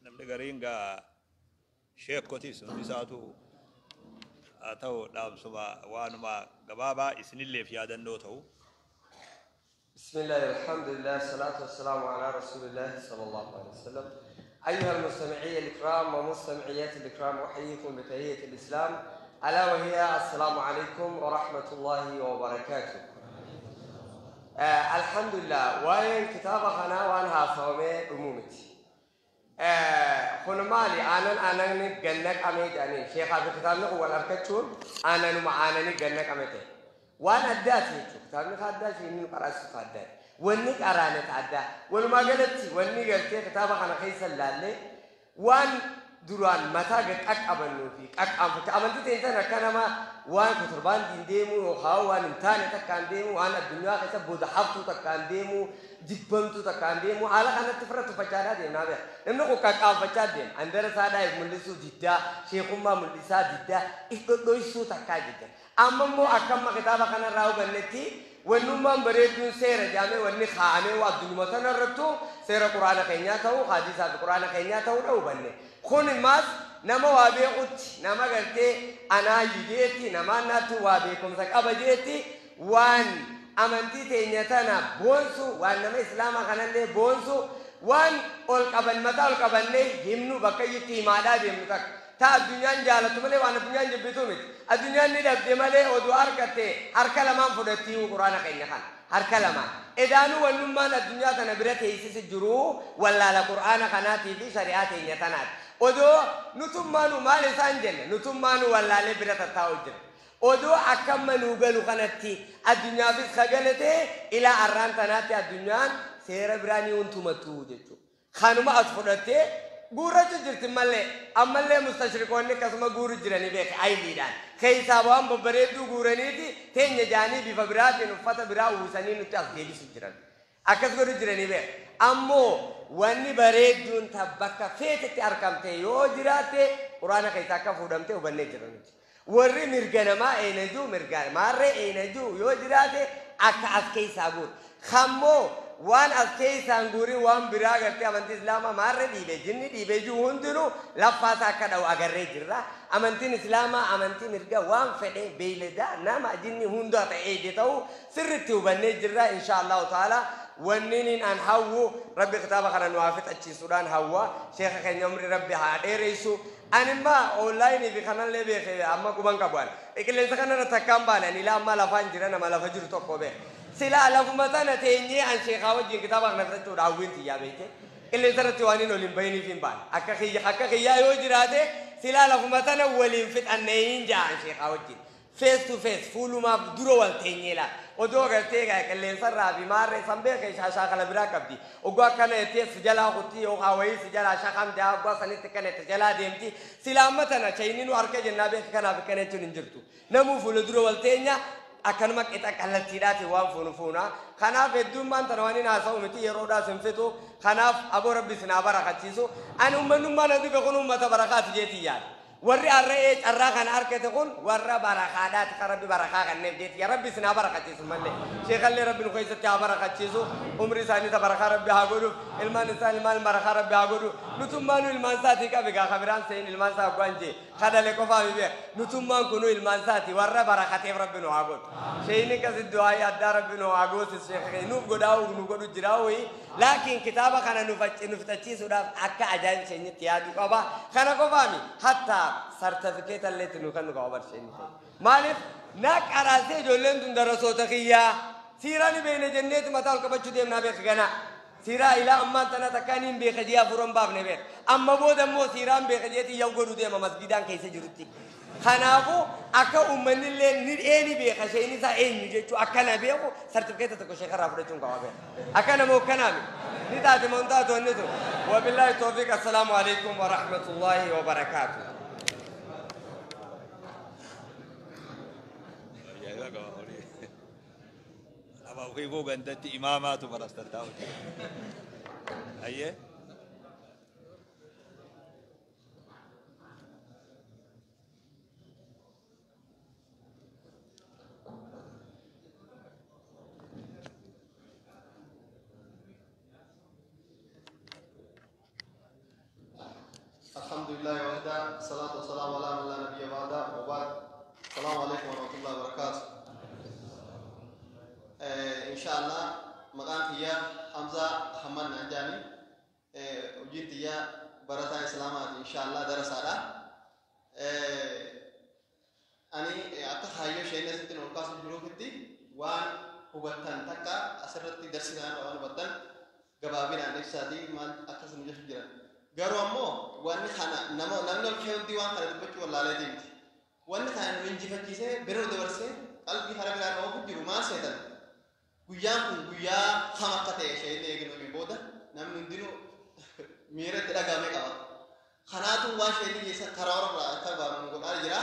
Namni gariin gaa sheekotis hundi isaatu haa ta'u dhaamsuma waanuma gabaabaa isinilleef yaadannoo ta'u. بسم الله والحمد لله والصلاة والسلام على رسول الله صلى الله عليه وسلم. أيها المستمعين الكرام ومستمعيات الكرام، أحييكم بتحية الإسلام ألا وهي السلام عليكم ورحمة الله وبركاته. الحمد لله وين كتابة خنا وانها صومي أمومتي. خنمالي أنا جنك أميت أنا شيخ أبي كتابنا هو الأركتشون أنا نمعانني جنك أميته. وأنا أداتي كتابنا خداتي إني قرأت خداتي وإني قرأت عدا ولما قلت وإني قلت كتابة أنا خيس اللالي وأن دران متى قد أكأبنو فيك أكأب أمنت تنتنا كنما وأن كتربان دين ديمو وخاو وأن امتاني تكان ديمو وأن الدنيا خيس بود حفتو تكان ديمو جبنتو تكان ديمو على أن تفرط فجارة ديم نابع إنه كأكأب فجار ديم عندنا سادة ملسو جدا شيخ ما ملسا جدا إيه تكان جدا أما مو أكمل كتابة كنا راو بنتي ونومان بريدون سير جامع وني خامه والدنيا تنرتو سير قرآن خينيا تاو حديث قرآن خينيا تاو راو بني خون ماس نما وابي قط نما قلتي أنا يجيتي نما ناتو وابيكم سك أبجيتي وان أمنتي تينيتنا بونسو وان نما إسلام خنان لي بونسو وان أول قبل متى أول قبل لي همنو بقيتي مالا بيمتك تا الدنيا جالت ملي وانا الدنيا جبتو مت الدنيا ندب دملي ودوار كته هر كلام فدتي وقرآن خينيا خان هر كلام إذا نو ونمان الدنيا تنبرت هيسس الجرو ولا القرآن خناتي في شريعة تنات ودو نتمانو مال سانجل نتمانو ولا لبرت التاوجر ودو أكمل وقالوا خناتي الدنيا في خجلته إلى أران تناتي الدنيا سير براني وانتم توجدوا خانوما أدخلته guurrachu jirti malee ammallee mustashriqoonni akkasuma guuru jiranii beek ayiliidhaan keessaa waan babbareedduu guuraniiti teenya jaanii bifa biraatiin uffata biraa uwwisanii nutti as deebisu jiran akkas godhu jiranii beek ammoo wanni bareedduun ta bakka feetetti argamte yoo jiraatte quraana keessaa akka fuudhamte hubannee jira nuti. Warri mirga namaa eena jiru mirga maarree eena jiru yoo jiraate akka as keessaa guuru. Kammoo waan as keessaan guurin waan biraa gartee amantii islaamaa maarree dhiibee jinni dhiibee jiru hundinuu laffaasaa akka dha'u agarree jirra. Amantiin islaamaa amantii mirga waan fedhe beeyladaa nama jinni hundaa ta'ee ta'u sirriitti hubannee jirra insha Allahu ta'ala. Wanni an hawwu rabbi kitaaba kana nu haa fixachiisuudhaan hawwa sheeka keenya umri rabbi haa dheeressu. Animma onlaayinii fi kanallee beeke amma quban qabu ani. Qilleensa kanarra takkaan baane ani ilaa amma lafaan jira nama lafa jiru tokko beeka. Silaa lafuma tana teenyee an sheekaa wajjin kitaaba kana fixachuudha hawwiin tiyyaa beekte. Qilleensa irratti waan hin oliin bahiniif hin baane. Akka kiyya akka kiyyaa yoo jiraate silaa lafuma tana waliin fixannee hin jaa an sheekaa wajjin. Face to face fuulumaaf dura wal teenyee laata. Odoo gartee qilleensarraa fi maarree san beeka shaakala biraa qabdi. Oguu akkana jettee si jalaa kutti yookaan wayii si jalaa shaqam jaa oguu sanitti akkana itti jalaa deemti. Sila amma tana chayinii nu harka jennaa beeka kanaaf akkana jechuun hin jirtu. Namuu fuula dura wal teenya akkanuma qixa kallattiidhaati waan fuunu fuuna. Kanaaf heddummaan tana waan hin haasa'u miti yeroodhaas hin fixu. Kanaaf aboo rabbi sinaa barakachiisu. Ani uummanummaan as dhufe kun uummata barakaati jeetii yaada. Warri arra'ee carraa kana argate kun warra barakaadhaati kan rabbi barakaa kenneef jeeti. Yaa rabbi isin haa barakachiisu malee. Sheekallee rabbi nu keessatti haa barakachiisu. Umri isaanii ta barakaa rabbi haa godhu. Ilmaan isaa ilmaan barakaa rabbi haa godhu. Nutummaan nu ilmaan isaatii qabi gaa kabiraan seen ilmaan isaa abbaan jee. Kadhale qofaa mi beek. Nutummaan kunu ilmaan isaati warra barakateef rabbi nu haa godhu. Sheeyni kasi du'aa addaa rabbi nu haa goosis sheeka nuuf godhaa nu godhu jiraa wayii. Laakiin kitaaba kana nu fixachiisuudhaaf akka ajaa'ib sheenyitti yaaduu qaba. Kana qofaami hattaa sartifikeeta illee nu kan nu qaba barsheenyi ta'e. Maaliif na qaraasee ijoolleen tun darasoota kiyyaa siiraa ni beekne jenneeti mataa ol qabachuu deemnaa beeka ganaa. Siiraa ilaa ammaan tana takkaan hin beeka jee afuran baafne beeka. Amma booda immoo siiraan beeka jeeti yaa'u godhuu deema masgidaan keessa jirutti. Kanaafuu akka uummanni illee ni eeni beeka sheen isaa eenyu jechuu akkana beeku sartifikeeta tokko sheekarraa fudhachuun qaba beeka. Akka nama hokkanaami. Ni taate moo hin taatu wanni tun. Wabillaahi tawfiiq assalaamu alaikum wa rahmatullaahi wa barakaatu. Abaa ofii gandatti imaamaatu barastan taa'u jira. Ayyee. الحمد لله وحده الصلاة والسلام على من لا نبي بعده وبعد السلام عليكم ورحمة الله وبركاته. إن شاء الله مقام فيها حمزة حمد نجاني وجيت يا برتا إسلامات إن شاء الله درس على أني أتخيل شيء نسيت نقاس الجروف دي وان هو بتن تكا أسرت درسنا وان بتن جبابين عن نفسي ما أكثر من جرا. Garuu ammoo wanni kana nama namni ol ka'ee hundi waan kana dubbachuu wallaalee deemti. Wanni kana nu injifachiisee bira nu dabarsee qalbii karaa biraa oofu jiru maal seetan? Guyyaan kun guyyaa kam akka ta'e isheen eegname booda namni hundinuu miira itti dhagahame qaba. Kanaatu waan isheen geessan karaa warra akka baanu godhaa jira.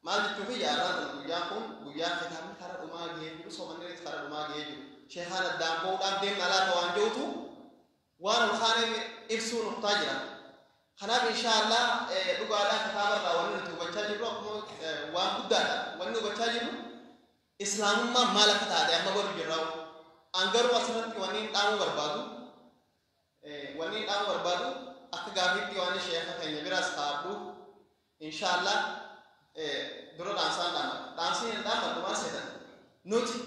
Maal jechuuf yaaraan kun guyyaan kun guyyaa kitaabni karaa dhumaa gahee jiru soomanneen karaa dhumaa gahee jiru. Sheekaan addaan bahuudhaan deemna laata waan jirutu waan ol kaanee ibsuu nuqtaa jira. Kanaaf inshaallah dhugaadhaan kitaabarraa wanni nuti hubachaa jirru akkuma waan guddaadha. Wanni hubachaa jirru islaamummaan maal akka taate amma baruu jirra. An garuu asirratti wanni hin dhaamuu barbaadu wanni hin dhaamuu barbaadu akka gaafiitti waan sheeka keenya biraas kaa'adhu inshaallah dura dhaansaan dhaama. Dhaansiin hin dhaamadhu maal seetan? Nuti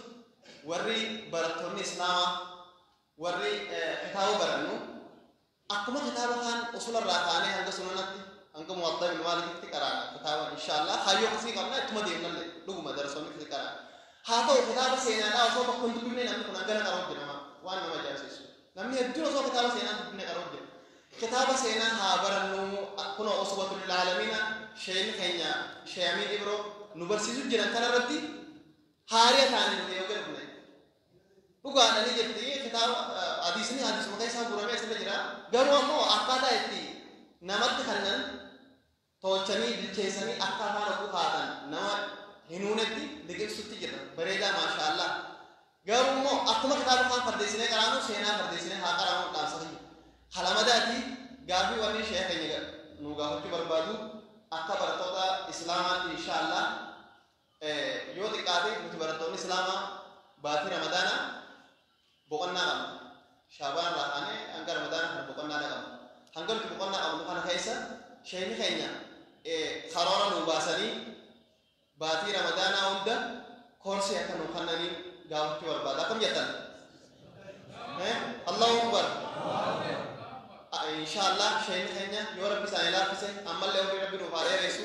warri barattoonni islaamaa warri kitaaba barannu akkuma kitaaba kaan usularraa kaanee hanga sunanatti hanga muwatta ibn maalikitti qaraana kitaaba inshaallah hayyoo kasii qabna ittuma deemnallee dhuguma darasoonni kasii qaraana. Haa ta'u kitaaba seenaadhaa osoo bakka hin dubbifne namni kun hangana qaroo jira waan nama ajaa'ibsiisu. Namni hedduun osoo kitaaba seenaa hin dubbifne qaroo jira. Kitaaba seenaa haa barannu kunoo uswatul aalamiina sheen keenya sheeyamiin ibroo nu barsiisu jiran kanarratti haariya taanee nuti yoo gad dhugaadhanii jirti kitaaba hadiisni hadiisuma keessaa guuramee asirra jira. Garuu ammoo akkaataa itti namatti kennan tolchanii bilcheessanii akka afaan oguu kaatan nama hin huunetti liqimsutti jira. Bareedaa maashaallah. Garuu immoo akkuma kitaaba kaan fardeessinee qaraanu seenaa fardeessinee haa qaraanu dhaamsa kiyya. Halamadaati gaafii wanni ishee keenya nu gaafachuu barbaadu Akka barattoota Islaamaatti inshaallah yoo xiqqaate nuti barattoonni Islaamaa baatii Ramadaanaa boqonnaa qabna. Shaabaan irraa kaanee hanga Ramadaanaa kana boqonnaa qabna. Hanga nuti boqonnaa qabnu kana keessa sheekni keenya karoora nuu baasanii baatii Ramadaanaa hunda koorsii akka nuu kennaniin gaafachuu barbaada. Akkam jettan? Allahu Akbar. Inshaallah sheekni keenya yoo Rabbi isaanii laaffise ammallee umrii Rabbi nuuf haa dheeressu.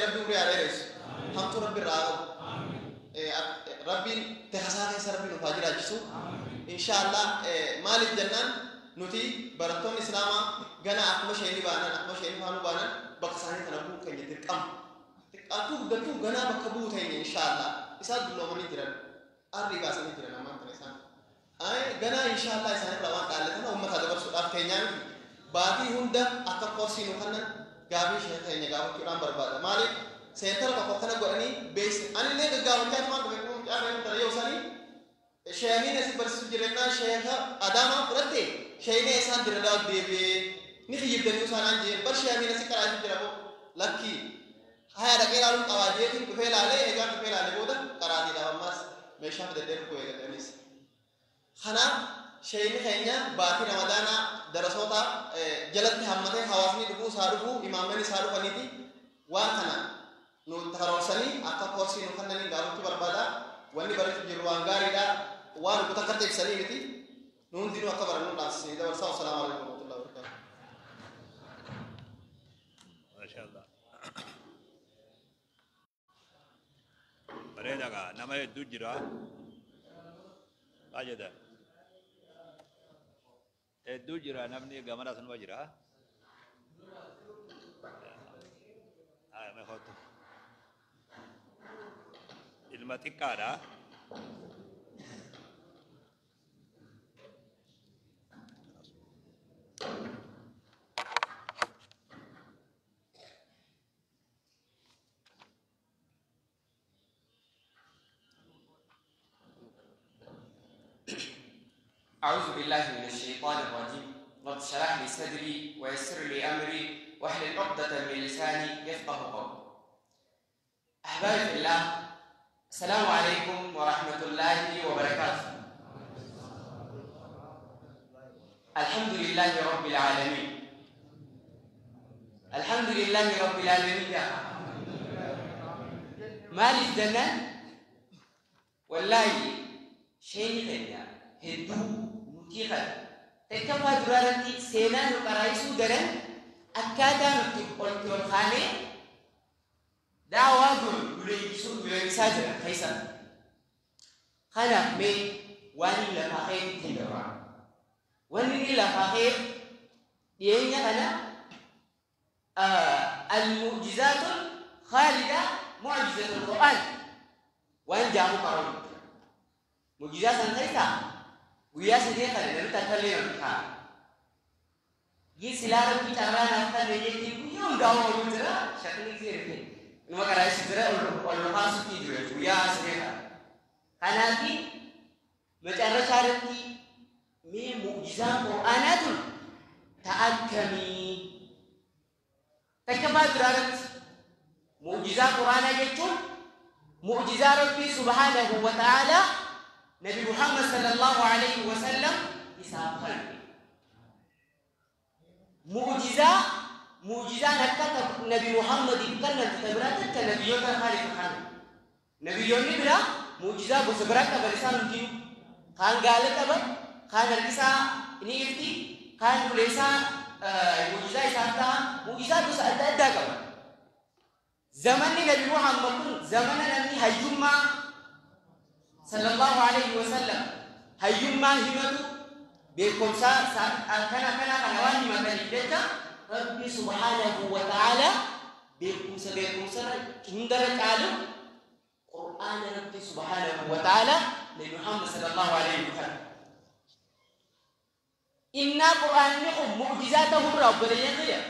Rabbi umrii haa dheeressu. Hamtuu Rabbi irraa haa qabu. Rabbiin tekasaa keessa Rabbi nuuf haa jiraachisu. Inshaallah maaliif jennaan nuti barattoonni Islaamaa gana akkuma sheekni baanan akkuma sheekni faanuu baanan bakka isaanii tana bu'uu keenya dirqama. Xiqqaattuu guddattuu ganaa bakka bu'uu teenya inshaallah. Isaan dulloomanii jiran. Arrii baasanii jiran ammaan tana isaan. Ganaa inshaallah isaanirraa waan dhaalle tana uummata dabarsuudhaaf teenyaa miti. Baatii hunda akka koorsii nu kennan gaafii ishee teenya gaafachuudhaan barbaada. Maaliif seentara tokko akkana godhanii beeksisa. Anillee gaggaafachaa tumaan dhufe kun mucaa reefu tana yoo isaanii sheekiin asii barsiisu jireenyaa sheeka Adaamaa fudhatte sheekinee isaan diradaa deebi'ee ni kiyyibdanii isaan aan jeen bar sheekiin asii qaraasii jira boo lakkii haya dhaqee ilaaluun qabaa jeetiin dhufee ilaalee eegaan dhufee ilaalee booda qaraatiidhaaf ammaas meeshaa fidadhee dhufuu eegalaniis. Kanaaf sheekni keenya baatii Ramadaanaa darasoota jalatti hammatee hawaasni dhufuu isaa dhufuu imaamman isaa dhufaniiti waan kana nu karoorsanii akka koorsii nu kennaniin gaafachuu barbaada. Wanni barachuu jirru waan gaariidha. Waan kutaa akkatti ibsanii miti. Nu hundinuu akka barannu dhaamsisanii dabarsaa. Wassalaamu alaikum warahmatullahi wabarakatuh. Maashaallah. Bareeda gaa nama hedduu jira. Maal jedhan? Hedduu jira namni gamana sanuma jira. Mee kottu. Ilma xiqqaadha. أعوذ بالله من الشيطان الرجيم. رب اشرح لي صدري ويسر لي أمري واحلل عقدة من لساني يفقه قولي. أحبابي في الله، السلام عليكم ورحمة الله وبركاته. الحمد لله رب العالمين. الحمد لله رب العالمين. مال الجنة والله شيء خير هدو نتيخل تكفى درارتي سينا نقرايسو درن أكادا نتي الخانة دعوة دول يليسو خيسا خنا مي واني لفاخير تدرا واني لفاخير دينيا أنا المعجزات الخالدة معجزة القرآن وان جامو قرآن معجزات خيسا guyyaa sadee kana namni takka illee namni kaa. Gii silaa rabbi carraa naaf kanne jettee guyyaa hundaa ooluu jira shakni seerfe. Nama karaa ishee jira ol kaasutti jira guyyaa sadee kana. Kanaafi macarrashaa irratti mee mu'jizaan Qur'aanaa tun ta'akkamii takka faa biraa irratti mu'jizaa Qur'aanaa jechuun mu'jizaa Rabbii subhaanahu wa ta'aalaa نبي محمد صلى الله عليه وسلم إسحاق معجزة معجزة نكت نبي محمد كنا تبرات النبي يوم خالق خان نبي يوم نبرا معجزة بسبرات بلسان دين خان قال تبر خان الكسا نيفتي خان بلسا معجزة إسحاق معجزة بس أدى كبر زمن نبي محمد زمن نبي هيوما صلى الله عليه وسلم هيوما همتو بكم سا كنا كنا كنا همة جدا ربي سبحانه وتعالى بكم سا هندر تعالى قرآن ربي سبحانه وتعالى لمحمد صلى الله عليه وسلم إن قرآن نقوم معجزاته رب العالمين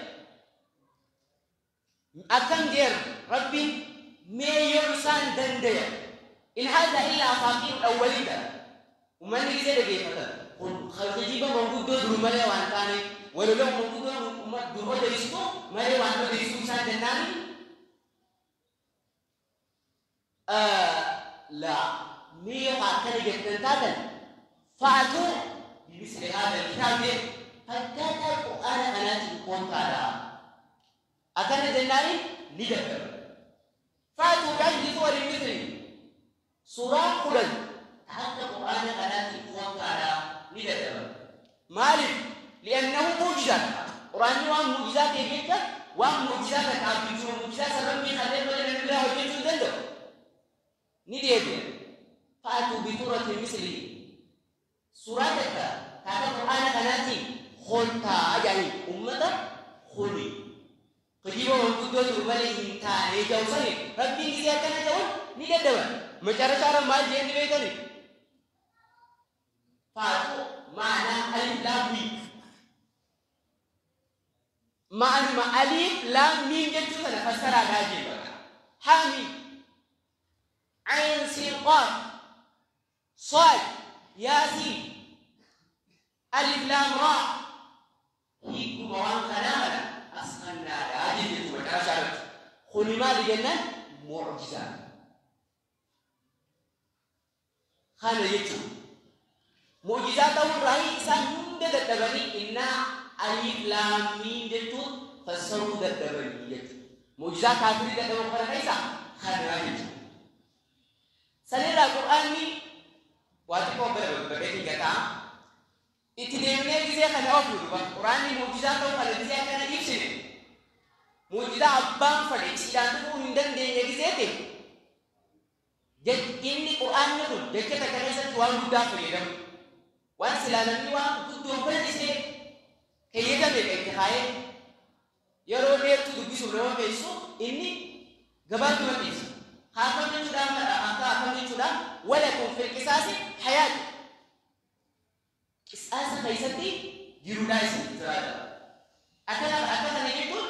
أكم دير ربي ما يرسان دندير إن هذا إلا أساطير الأولين ومن يزيد كيف قل Kijiba manguddoo dur malee waan taane walaloo manguddoo dur odeessitu malee waan odeessuu isaan jennaani laa mee yoo akkana jettan taatan fa'atuu bimisli haadha kitaab jedhe fakkaataa qur'aana kanaatiin koontaadha. Akkana jennaani ni dadhaba. Fa'atuu bi'ashri suwarin misli suuraa 10 akka qur'aana kanaatiin koontaadha ni dadhaba. Maaliif? Li'annahu mu'jiza. Qur'aanni waan mu'jizaa ta'e jecha waan mu'jizaa takka abbichuu mu'jizaa san Rabbii kanneen malee namni biraa hojjechuu hin danda'u. Ni deebi'a. Fa'atuu bisuuratin mislihi. Suuraa takka taata qur'aana kanaatiin koontaa jedhanii ummata kuni. Kijiba manguddoo dur malee hin taane jedhu sani Rabbiin gisee akkana jedhuun ni dadhaba. Macarashaarra maal jeen ni beektani? Fa'atuu ma'anaa alif laam miim. Ma'anuma alif laam miim jechuu sana fassaraadhaa jee bakka. Haa miim. Ayn siin qaaf. Saad. Yaasiin. Alif laam raa. Hiikuma waan kanaa kana as kannaadhaa jee jechuudha macarashaarratti. Kuni maali jennaan mu'jizaa. Kana jechuudha. Mu'jizaa ta'uu irraa isaan hunda dadhabanii innaa alif laam miim jechuun fassaruu dadhabanii jechuudha. Mu'jizaa kaafirii dadhaban kana keessa kana jechuudha. Sanirraa qur'aanni waa xiqqoo bira babbabeetiin gataa itti deemnee gisee kana oofnu duba qur'aanni mu'jizaa ta'uu kana gisee akkana ibsine mu'jizaa abbaan fedhe isiidhaan dhufuu hin dandeenye gisee ta'e inni qur'aanni kun jecha takka keessatti waan guddaa fayyadamu. Waan silaa namni waan guddoon bal'isee fayyadame itti kaayee yeroo dheertuu dubbisuuf nama fe'isu inni gabaabdumatti ibsa. Haakam jechuudhaan akka akkam jechuudhaan walakum fil qisaasi hayaatu. Qisaasa keessatti jiruudhaa isin jiraata. Akkana akka kana jechuun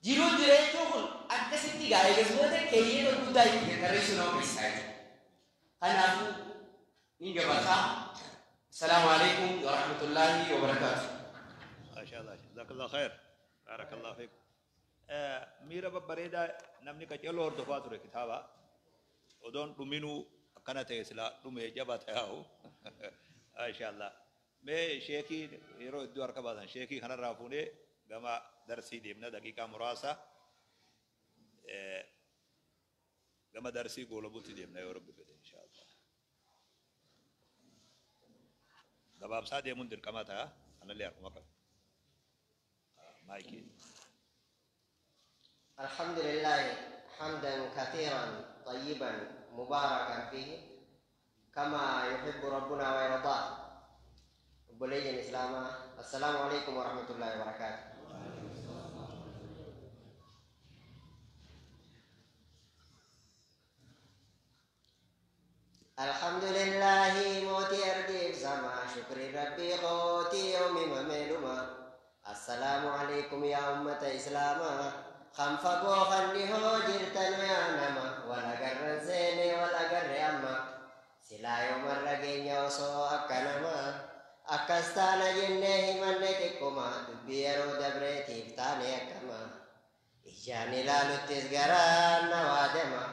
jiruu jireechuu kun akkasitti gaa'ee gasboota keeyyata guddaa itti tarreessuu nama fe'isaa jechuudha. Kanaafuu ni gabaasaa. السلام عليكم ورحمة الله وبركاته. ما شاء الله جزاك الله خير بارك الله فيك. ميرا ببريدا نمني كچلو هردفا ture kitaaba odoon dhuminuu akkana ta'e silaa dhume jaba ta'ahu maasha Allah. Mee sheekii yeroo iddoo harka baasan sheekii kanarraa fuunee gama darsii deemna daqiiqaa muraasa gama darsii goolabuutti deemna yoo rabbi fedhe insha Allah. Gabaabsaa deemuun dirqama ta'a kanallee harkuma qabu. Maayikii. الحمد لله حمدا كثيرا طيبا مباركا فيه كما يحب ربنا ويرضاه. بلي الإسلام السلام عليكم ورحمة الله وبركاته. الحمد لله موتي أرضي بسما شكر ربي قوتي يومي مملوما. السلام عليكم يا أمة إسلاما خنفقو خني هو جرتن يا نما ولا قر زيني ولا قر أما سلا يوم الرقين يوصو أكنما أكستان جنه من تكما دبيرو دبريتي فتاني أكما إجاني لالو تسغران نوادما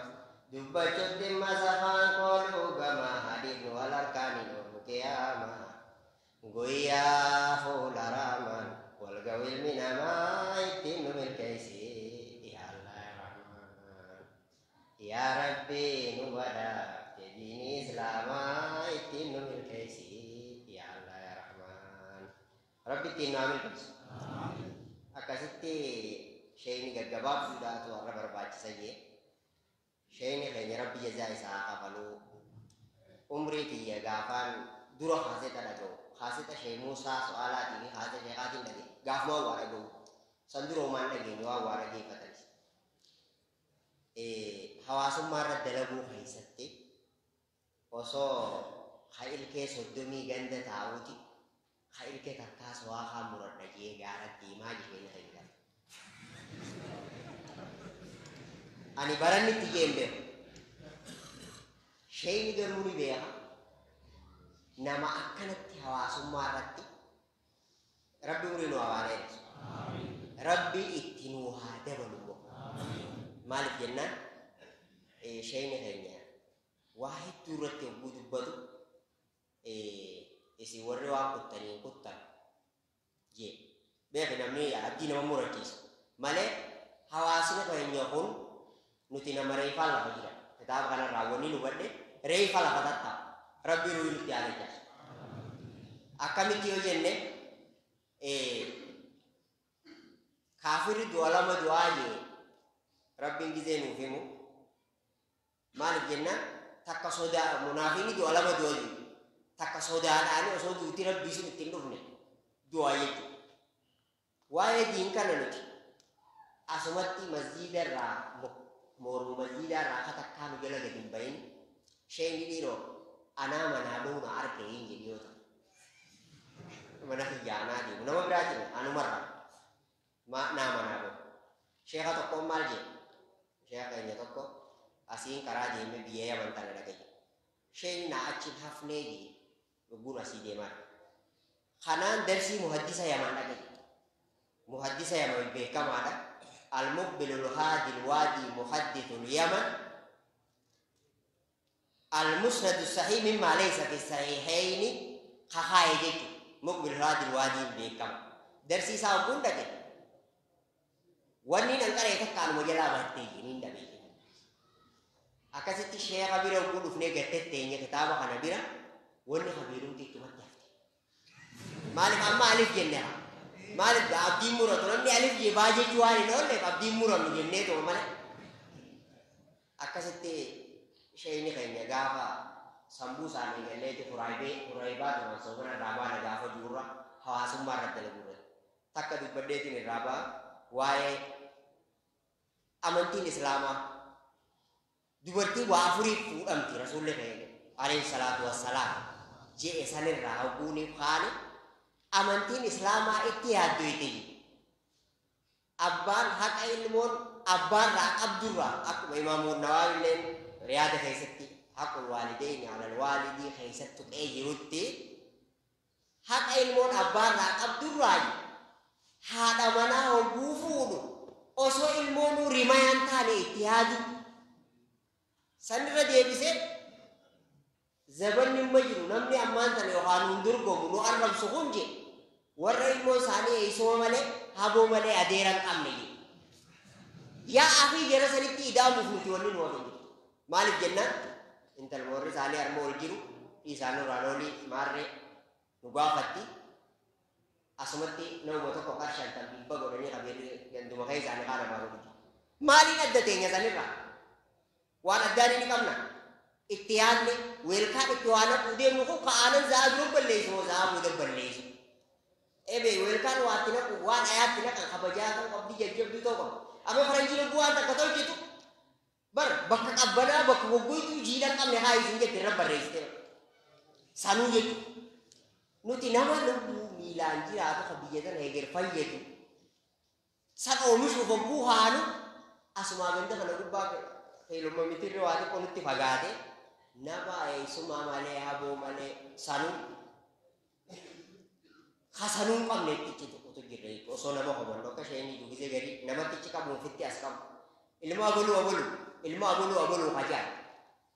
دبچو دم سفان قولو غما حديث والأركان نور قياما غويا فول رامان والقوي من ما يتم الكيسي يا الله الرحمن يا ربي نبدا تدين إسلاما يتم الكيسي يا الله يا رحمن ربي تنام الكيس أكستي شيء نجاب سودات ورب رباج سيء شيء نخلي ربي جزاء ساعة قبلو عمري تيجا غافان درو خاصة لجو خاصة شيء موسى سؤالاتي خاصة شيء قاتل لدي غاف ما وارجو سندرو ما لدي نوا وارجي فتنس حواسم مرة دلقو خيستي وصو خيل كيس قدامي جند تعودي خيل كي تكاس واخا مرد نجيه غارة ديما جهين خيلا أنا براني تيجين به شيء ضروري بيها Nama akkanatti hawaasummaa irratti Rabbi umurii nu haa dheeressu. Rabbi itti nu haa dabalu immoo. Maaliif jennaan sheeyni keenya waa hedduu irratti yogguu dubbatu isin warri waan kuttanii kuttan jee beeki namni abdii nama murachiisu malee hawaasni keenya kun nuti nama reefaa lafa jira. Kitaaba kanarraa wanni nu hubadhe reefa lafa tattaa Rabbi ruuhi nutti haa dachaasu. Akkamitti yoo jenne kaafirri du'a lama du'aa jee Rabbiin gizee nuuf himu maaliif jennaan takka sodaa munaafiqni du'a lama du'a jiru takka sodaadhaan osoo duuti Rabbii sun ittiin dhufne du'a jechuudha. Waa'ee diin kana nuti asumatti masjiida irraa mormu masjiida irraa akka takkaa nu jala gadi hin bahin sheeyni dhiiroo anaa manaa bahu na arge hin jedhi yoo ta'u mana kiyya anaa deemu nama biraa jiru anumarra naa manaa bahu. Sheeka tokkoon maal jedhe? Sheeka keenya tokko asiin karaa deemee biyya Yaman tana dhaqe jedhe. Sheeyni naa achi hin hafnee jedhe lubbuun asii deemaa. Kanaan darsii muhaddisa Yaman dhaqe jedhe. Muhaddisa Yaman beekamaadha. Al-Muqbilul Haadil Waadi Muhaddithul Yaman. Al-Musnadu Sahih mimmaa laysa fi sahihayni kakaaye jechuudha. Muqbilul Haadil Waadiin beekama. Darsii isaa hogguun dhaqe. Wanni nan qaree takka anuma jalaa battee jiniin dhabe. Akkasitti sheeka bira hogguu dhufnee gartee teenye kitaaba kana bira wanni kabiirumti ittumatti hafte. Maaliif amma alif jenne haa? Maaliif abdiin muratu namni alif jee baa jechuu waan hin oolleef abdiin murannu jennee tuma malee. Akkasitti sheeyni keenya gaafa sambuu isaanii galleeti furaayibaa turan soobana irraa baana gaafa juurra hawaasummaa irratti dalaguu irratti. Takka dubbadheetiin irraa ba'a waa'ee amantiin Islaamaa dubartiin waa afuriif fuudhamti rasuulli keenya alayhi salaatu wassalaam je'e sanirraa hogguuniif kaane amantiin Islaamaa itti yaaddoyte abbaan haqa ilmoon abbaarraa qabdurraa akkuma Imaamu Nawaawilleen riyaada keessatti haqul waalideyni alal waalidii keessatti tuqee jirutti haqa ilmoon abbaarraa qabdurraa haadha manaa hogguu fuudhu osoo ilmoonuu rimayaan taane itti yaadu sanirra deebisee zabanni imma jiru namni ammaan tana yookaan nuun dorgomu nu arrabsu kun je warra ilmoo isaanii eeysuma malee haboo malee adeera hin qabne je. Yaa afii jara sanitti ida'amuuf nuti wanni nu hafan jirtu. Maaliif jennaan intalma warri isaanii harma ol jiru dhiisaan nurraa loolii maarree nu gaafatti asumatti nama tokko qarshaan tan dhibba godhanii qabeelli ganduma keessa isaanii kaan namaa godhu. Maaliin adda teenya sanirraa? Waan addaan ni qabna. Itti yaadne weelkaan itti waan naquu deemnu kun ka'aanan za'a dura balleessu moo za'a booda balleessu. Ebe weelkaan waa itti naqu waan ayaatti naqan kabajaa ta'uu qabdi jajjabduu ta'uu qabdi. Amma faranjii lubbuu waan takka tolchitu bar bakka qabbanaa bakka goggoituu jiidha hin qabne haa isin jette irra barreessite. Sanuu jechuudha. Nuti nama lubbuu miilaan jiraatu kan biyya tana eger fayyadu san oomishuuf hogguu haanu asumaa ganda kana gubbaa keelumma mitirri waa xiqqoo nutti fagaate nama eessumaa malee haboo malee sanuu hasanuu hin qabne itti citu jirra jechuudha. Osoo nama hubannu akka isheen iyyuu gisee gadi namatti ichi qabu ofitti as qabu. Ilma aboluu aboluu ilma aboluu aboluu hajaa.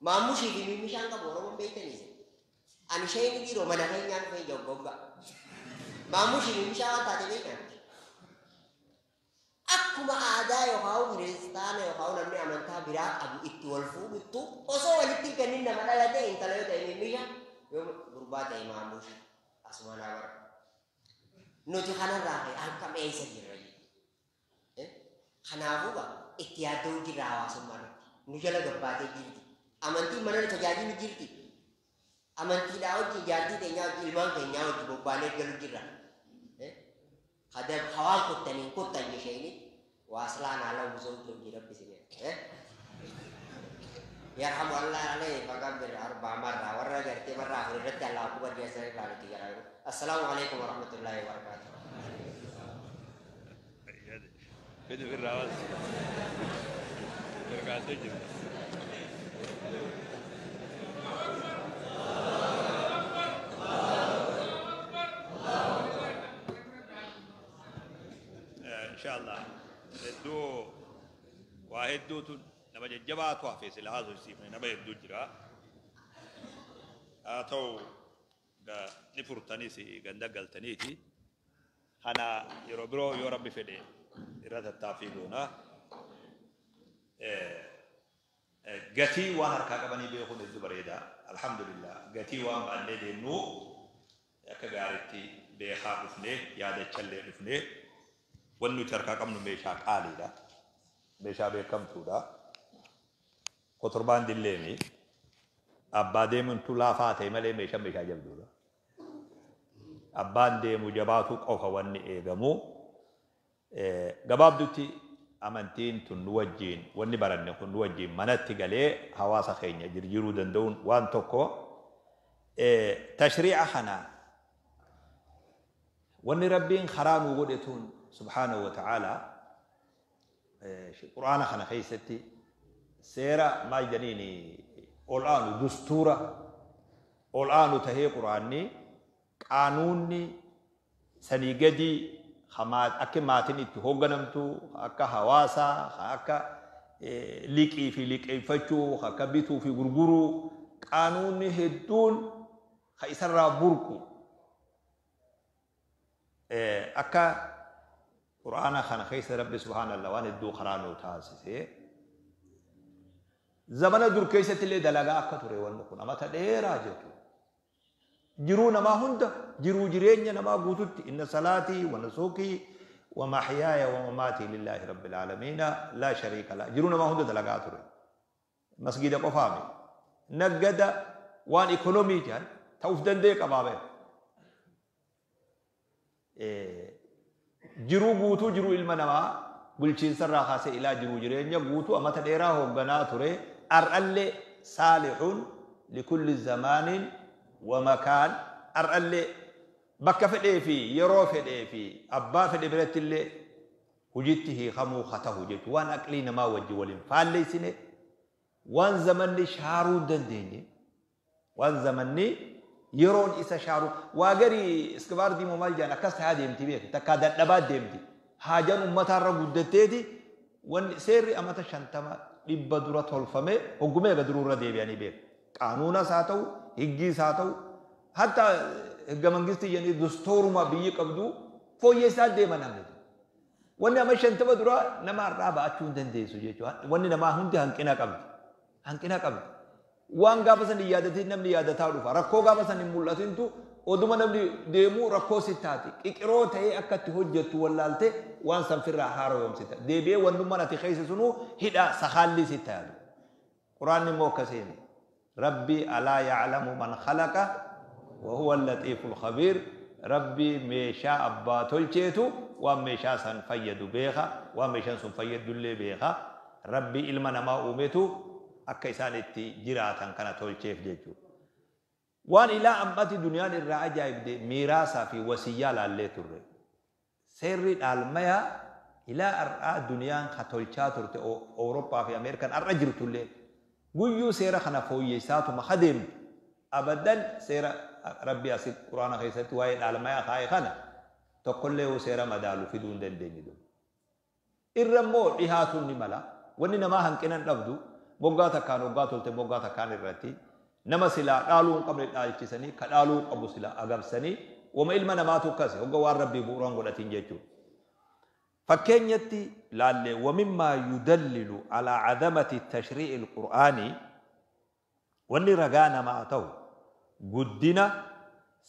Maammushii fi mimmishaan qabu Oromoon beektaniis. Ani isheen dhiiroo mana keenyaan dhufee joggogga. Maammushii fi mimmishaan waan taate beektan. Akkuma aadaa yookaan kiristaana yookaan namni amantaa biraa qabu itti wal fuudhuttu osoo walitti hin kennin nama dhalate intala yoo ta'e mimmisha yoo gurbaa ta'e maammushi asuma naa bara. Nuti kanarraa ka'e akkam eessa jirra jechuudha. Kanaafuu itti yaaddoo jirra hawaasummaa irratti. Nu jala gabbaatee jirti. Amantiin mana tajaajilu jirti. Amantiidhaa wajjin jaartii teenyaa wajjin ilmaan keenyaa wajjin bobbaanee galu jirra. Kadab hawaan kuttaniin kuttan jesheenii waaslaan haala busoo hojii rabbi sinee. Yarhamu Allah alayhi fakabbir arba'a marra warra gartee marra afur irratti Allah akbar jeessan irraa nuti garaa jiru. Assalaamu alaikum warahmatullahi wabarakatuh. Fedhi irraa waas. Gargaartee jirti. Inshallah hedduu waa hedduutu nama jajjabaatu hafe sila haasofsiifne nama hedduu jira. Haa ta'u ni furtanis ganda galtaniiti. Kana yeroo biroo yoo Rabbi fedhe irra tattaaffii goona. Gatii waan harkaa qabanii beekuun hedduu bareeda. Alhamdulillah gatii waan baannee deemnu akka gaariitti beekaa dhufnee yaadachallee dhufnee wanni nuti harkaa qabnu meeshaa qaaliidha. Meeshaa beekamtuudha. Kotorbaan dilleemi. Abbaa deemuntu laafaa ta'e malee meeshaan meeshaa jabduudha. Abbaan deemu jabaatu qofa wanni eegamu. Gabaabdutti amantiin tun nu wajjiin wanni baranne kun nu wajjiin manatti galee hawaasa keenya jirjiiruu danda'uun waan tokko. Tashrii'a kana wanni Rabbiin karaa nuu godhe tun subhaanahu wa ta'aalaa Qur'aana kana keessatti seera maal jedhaniini ol aanu dustuura ol aanu tahee Qur'aanni qaanuunni sanii gadi akka maatiin itti hoogganamtu, akka hawaasaa, akka liqii fi liqeeffachuu, akka bituu fi gurguruu qaanuunni hedduun ka isarraa burqu akka Qur'aana kana keessa Rabbi subhaanallah waan hedduu karaa nuu taasisee zamana dur keessatti illee dalagaa akka ture wanni kun amata dheeraa jechuudha. Jiruu namaa hunda jiruu jireenya namaa guututti inna salaatii wa nusukii wa mahyaaya wa mamaatii lillaahi rabbil aalamiina laa shariika lah jiruu namaa hunda dalagaa ture. Masgiida qofaami. Naggada waan ikonomii jedhan ta'uuf danda'e qabaa beeku. Jiruu guutuu jiruu ilma namaa bulchiinsarraa kaasee ilaa jiruu jireenya guutuu amata dheeraa hoogganaa ture ar'allee saalixuun likulli zamaanin wa makaan ar'allee bakka fedhee fi yeroo fedhee fi abbaa fedhe biratti illee hojiitti hiikamuu haa ta'u jechuudha. Waan aqlii namaa wajji waliin faalleessine waan zamanni shaaruu hin dandeenye waan zamanni yeroon isa shaaru waa garii iskibaar diimoo maal jedhan akkas tahaa deemti beeku takkaa dadhabaa deemti haajaan ummataarra guddatteeti wanni seerri amata 50 100 dura tolfame hoggumee eega duruurra deebi'anii beeku. Qaanuunas haa ta'u higgiis haa ta'u hatta higga mangistii jedhanii dustooruma biyyi qabdu fooyyessaa deeman hamma. Wanni amma 50 dura nama har'aa ba'achuu hin dandeessu jechuudha. Wanni namaa hundi hanqina qabdi. Hanqina qabdi. Waan gaafa san hin yaadatin namni yaadataa dhufa. Rakkoo gaafa san hin mul'atintu oduma namni deemuu rakkoo si taati. Qiqiroo ta'ee akka itti hojjettu wallaalte waan san firraa haaromsita. Deebi'ee wannummaan ati keessa sunuu hidha sakaalli si taatu. Quraanni immoo akkasiini. Rabbi alaa ya'lamu man khalaqa wa huwa al-latiiful khabiir. Rabbi meeshaa abbaa tolcheetu waan meeshaa san fayyadu beeka, waan meeshaan sun fayyadullee beeka. Rabbi ilma namaa uumetu akka isaan itti jiraatan kana tolcheef jechuudha. Waan ilaa ammatti duniyaan irraa ajaa'ibde miiraasaa fi wasiyyaa laallee turre. Seerri dhaalmayaa ilaa har'aa duniyaan ka tolchaa turte Awurooppaa fi Ameerikaan har'a jirtullee guyyuu seera kana fooyyessaatuma adeemtu. Abadan seera Rabbi asi Quraana keessatti waa'ee dhaalmayaa kaa'e kana tokkollee yoo seera madaalu fiduu hin dandeenye. Irra immoo dhihaatuun ni mala. Wanni namaa hanqina hin dhabdu moggaa takkaan hoggaa tolte moggaa takkaan irratti nama silaa dhaaluu hin qabne dhaalchisanii ka dhaaluu qabu silaa agabsanii wama ilma namaatu akkasi hogga waan Rabbii bu'uuraan godhatiin jechuudha. Fakkeenyatti laallee wamimmaa yudallilu alaa cadamati tashrii'i alqur'aanii wanni ragaa namaa ta'u guddina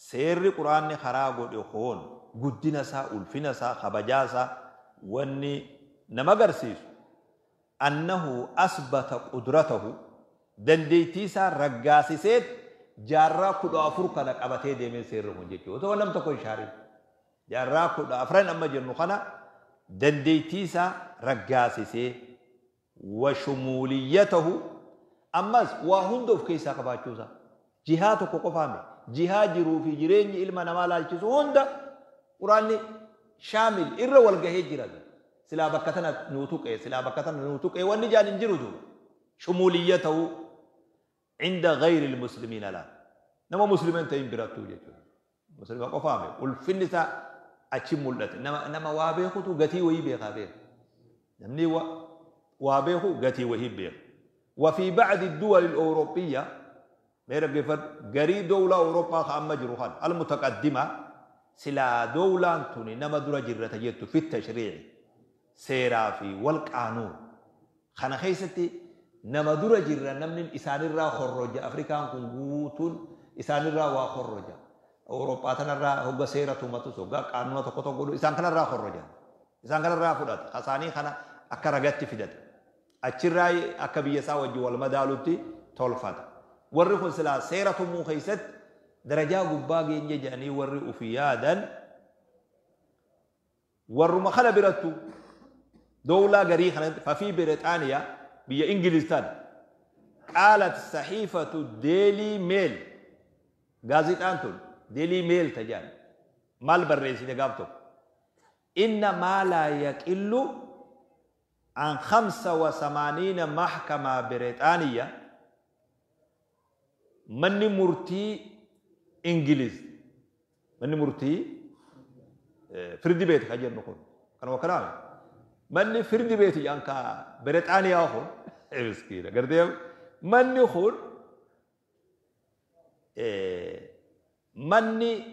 seerri Qur'aanni karaa godhe hoon guddina isaa ulfina isaa kabajaa isaa wanni nama agarsiisu annahu asbata qudratahu dandeettii isaa raggaasiseet jaarraa 14 kana qabatee deemee seerri kun jechuudha. Otoo nam tokko hin shaarin jaarraa 14 amma jennu kana dandeettii isaa raggaasisee wa shumuuliyyatahu ammas waa hunda of keessaa qabaachuusaa jihaa tokko qofaame jihaa jiruu fi jireenyi ilma namaa laalchisu hunda Quraanni shaamil irra wal gahee jira. Silaa bakka tana nuu tuqee silaa bakka tana nuu tuqee wanni jaan hin jiru duuba. Shumuuliyyatahu inda gayri almuslimiina laal nama muslima hin ta'in birattuu jechuudha. Muslima qofaame ulfinni isaa Achi mul'ate. Nama waa beekutu gatii wayii beekaa beeka. Namni waa beeku gatii wayii beeka. وفي بعض الدول الأوروبية قري دولة أوروبا خامة جروحان المتقدمة سلا دولة توني نما درا جرة جت في التشريع سيرافي والقانون خنا خيستي نما درا جرة نمن إسان الرا خرج أفريقيا كونغوتون إسان الرا وخرج أوروبا تنرى هو سيرة ماتوسو قانون تقطع قولوا إسان كان الرا خرج إسان كان الرا فرات خساني خنا أكرجت في دت أتشراي أكبيسا وجه والمدالوتي تولفات ورخ سلا سيرة مخيست درجة قباقي يجاني ورئ فيادا ور مخلا برتو دولة قريخة ففي بريطانيا بيا إنجلستان قالت صحيفة ديلي ميل غازيت أنتون ديلي ميل تجان مال بريسي نقابتو إن ما لا يقل عن 85 محكمة بريطانية من مرتي إنجليز من مرتي فردي بيت خجل نقول كانوا كلامي من فردي بيت يانكا بريطانيا أخو مسكينة قرديم من يخون من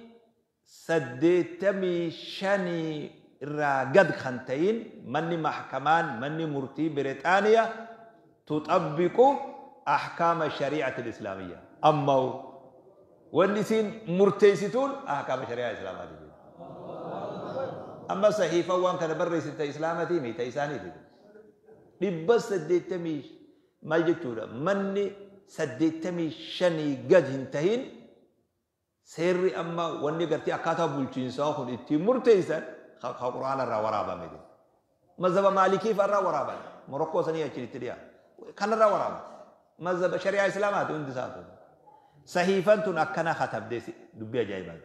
سديتمي شني راقد خنتين من محكمان من مرتي بريطانيا تطبق أحكام الشريعة الإسلامية أما والنسين مرتيستون أحكام الشريعة الإسلامية أما صحيفة وان كان بريس انت إسلامتي ميتا إسانيتي لبس سديتمي ما جتورا مني سديتمي شني قد انتهين سيري أما واني قرتي أكاتا بولتين ساخن اتي مرتيسا خا قرآن الرا ورابا ميدي مذهب مالكي فالرا ورابا موروكو سنية تشريتريا كان الرا ورابا مذهب شريعة إسلامات اندي ساتو صحيفة أكنا خطب ديسي دبيا جايبا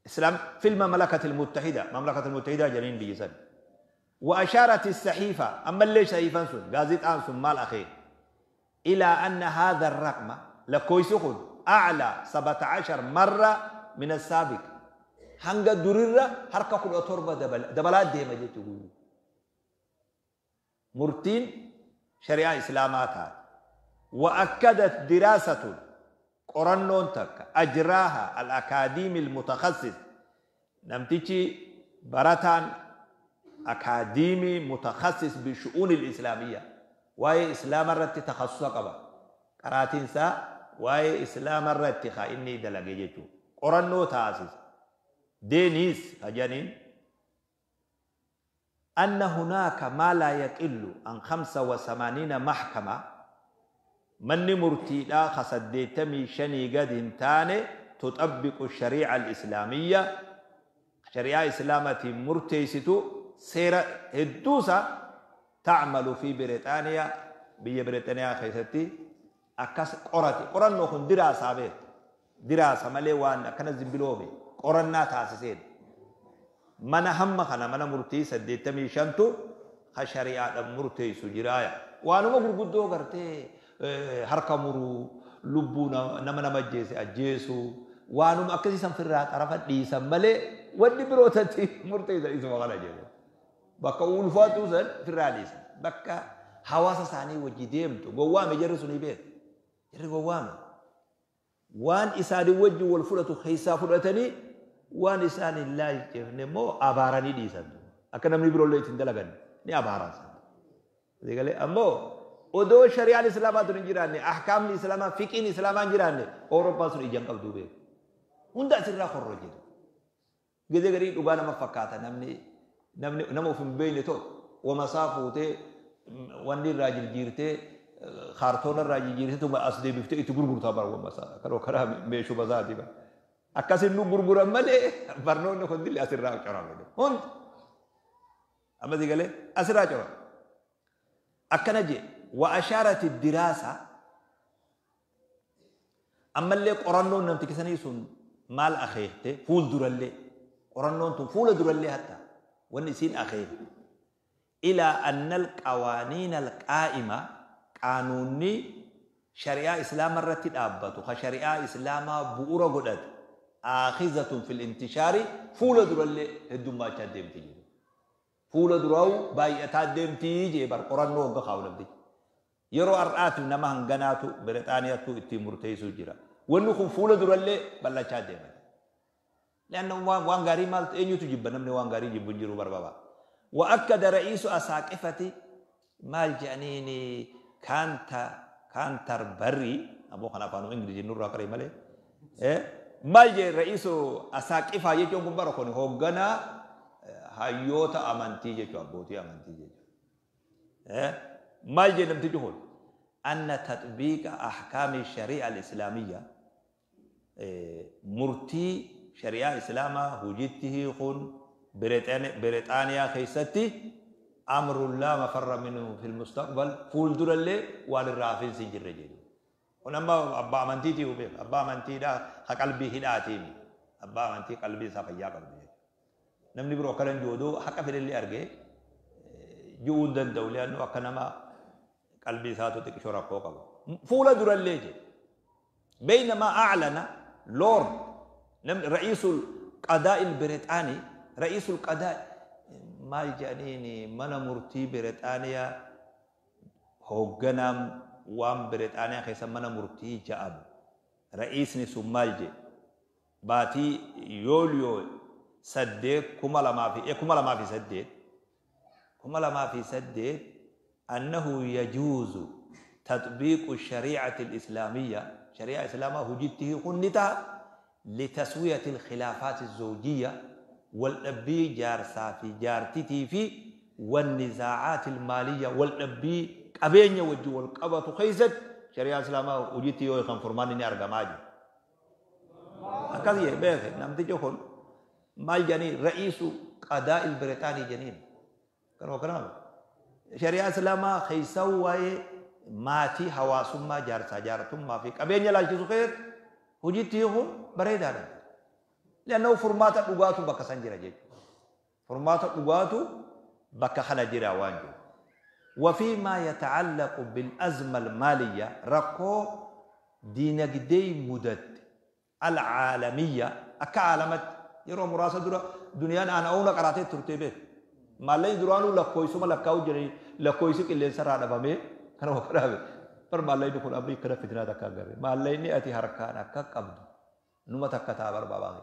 إسلام في المملكة المتحدة مملكة المتحدة جنين بيسان وأشارت الصحيفة أما ليش صحيفة سن غازيت أنسون مال أخي إلى أن هذا الرقم لكويسخون أعلى 17 مرة من السابق هنگا دريرة حركة كل أتربة دبلات ديما جيتو مرتين شريعة إسلاماتها وأكدت دراسة قرنون تك أجراها الأكاديمي المتخصص نمتيجي براتان أكاديمي متخصص بالشؤون الإسلامية واي إسلام الرت تخصص قبا قراتين سا واي إسلام الرت خا إني دلقي قرنو تاسس دينيس أجانين أن هناك ما لا يقل عن 85 محكمة من مرتي لا خسديتمي شني قد تاني تطبق الشريعة الإسلامية شريعة إسلامة مرتيستو سيرة هدوسة تعمل في بريطانيا بي بريطانيا خيستي أكاس قراتي قران نخون دراسة بيت دراسة مالي وان كان زنبلومي قرنا تاسسين من هم خنا من مرتي سديتمي شنتو خشريعة مرتي سجرايا وانو ما قرقدو قرتي harka muruu lubbuu nama nama ajjeese ajjeesuu waanuma akkasii san firraa xarafa dhiisan malee wanni birootatti murteessan isuma kana jedhu. Bakka ulfaatuu san firraa dhiisan bakka hawaasa isaanii wajji deemtu gowwaame jarri sun beeku jarri gowwaame waan isaanii wajji wal fudhatu keessaa fudhatanii waan isaan hin laalchifne immoo abaaranii dhiisan akka namni biroollee ittiin dalagan ni abaaran san. Ammoo odoo shari'aan islaamaa tun hin jiraanne ahkaamni islaamaa fiqiin islaamaa hin jiraanne Awurooppaan sun ijaan qabduu beeku. Hunda asirraa korro jedhu. Gizee garii dhugaa nama fakkaata namni nama of hin beekne tokko wamasaa fuutee wanni irraa jijjiirtee kaartoona irraa jijjiirtee tuma as deebiftee itti gurgurtaa bara wamasaa kan karaa meeshuma isaati bara. Akkasin nu gurguran malee barnoonni hundillee asirraa corame. Hundi amma galee asirraa corame. Akkana jee. وأشارت الدراسة أما اللي قرنون نمتكسني سن مال أخيته فول درالي قرنون فول درالي حتى والنسين أخيه إلى أن القوانين القائمة قانوني شريعة إسلام الرتي أبتو خشريعة إسلام بؤرة قدد Aakhizatun fil intishaari, fuula durallee heddummaachaa deemti jedhu. Fuula duraa'u baay'ataa deemtii jee bar qorannoo hogga kaa'u namtichi. Yeroo har'aati nama hanganaatu Birixaaniyaattu ittiin murteessuu jira. Wanni kun fuula durallee bal'achaa deema. Leanna waan gaarii maaltu eenyutu jibba? Namni waan gaarii jibbu hin jiru barbaba. Wa akkada ra'iisu asaaqifati, maal jedhaniini, kaanta Kaantarbarrii, ammoo kan afaan Ingilizii nurraa qaree malee. Maal jee ra'iisu asaaqifaa jechuun kun bara kun hoogganaa hayyoota amantii jechuudha, abbootii amantii jechuudha. Maal jee namtichi kun? Anna tatbiiqa ahkaami shari'a al-islaamiyya, murtii shari'aa islaamaa hojiitti hiikuun Birixaaniyaa keessatti amrun laa mafarra minhu fil mustaqbal, fuuldurallee waan irraa hafiinsi hin jirre jedhu. Kun amma abbaa amantiitii beeka. Abbaa amantiidhaa ha qalbii hidhaatiimi. Abbaa amantii qalbii isaa fayyaa qabdu jechuudha. Namni biroo akkana hin jiru, odoo haqa fedhellee argee ji'uu hin danda'u, li'annu akka nama qalbii isaatu xiqqishoo rakkoo qaba. Fuula durallee jedhe. Beeynamaa a'lana Lord namni ra'iisul qadaa'il Birixaanii, ra'iisul qadaa maal jedhaniini, mana murtii Birixaaniyaa hoogganaan, waan Birixaaniyaa keessa mana murtii ja'amu ra'iisni sun maal jedhe? Baatii Yooliyoo 8 2008, 2008, annahu yajuuzu tatbiiqu shariicati al-islaamiyya, shari'aa islaamaa hujitti hiikuun ni ta'a, litaswiyati al-khilaafaati az-zawjiyya, wal dhabbii jaarsaa fi jaartitii fi wannizaacaati al-maaliyya, wal dhabbii qabeenya wajji wal qabatu keessatti shari'aa islaamaa hujitti yoo hiikan furmaanni ni argamaa jiru. Akkas jedhe beeke namtichi kun. Maal jedhanii? Ra'iisu qadaa'il Birixaanii jedhaniin. Kanuma kanaaf shari'aa islaamaa keessaa waa'ee maatii, hawaasummaa, jaarsaa jaartummaa fi qabeenya laalchisu keessatti hojiitti hiikuun bareedaadha. Li'annahu furmaata dhugaatu bakka san jira jechuudha. Furmaata dhugaatu bakka kana jira waan jiru. وفيما يتعلق بالأزمة المالية، rakkoo diinagdee mudatte العالمية akka caalamatti, yeroo muraasa dura duniyaan aana'uuna qaraatee turtee beeku. Maallaqni duraanuu lakkooysuma lakkaa'u jiranii, lakkooysi qilleensa irraa dhabamee kana wakadhaabe. Bar maallaqni kun abrii akkana fitinaa takka agarre. Maallaqni ati harkaan akka qabdu numa takka ta'a barbaabaa.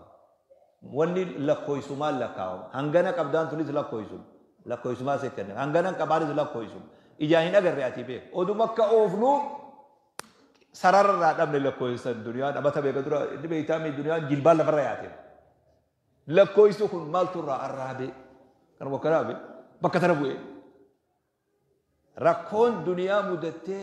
Wanni lakkooysumaan lakkaa'amu. Hangana qabdaan tunis lakkooysuma. Lakkooysumaa see kenname. Hangana qabaanis lakkooysuma. Ijaan hin agarre ati beeku. Oduma akka oofnu sarara irraa dhabne lakkooysan duniyaan dhabata beeka dura inni beektaa duniyaan jilbaan lafarra yaate. Lakkooysu kun maaltu irraa arraabe? Kanuma kanaabe bakka tana bu'ee. Rakkoon duniyaa mudattee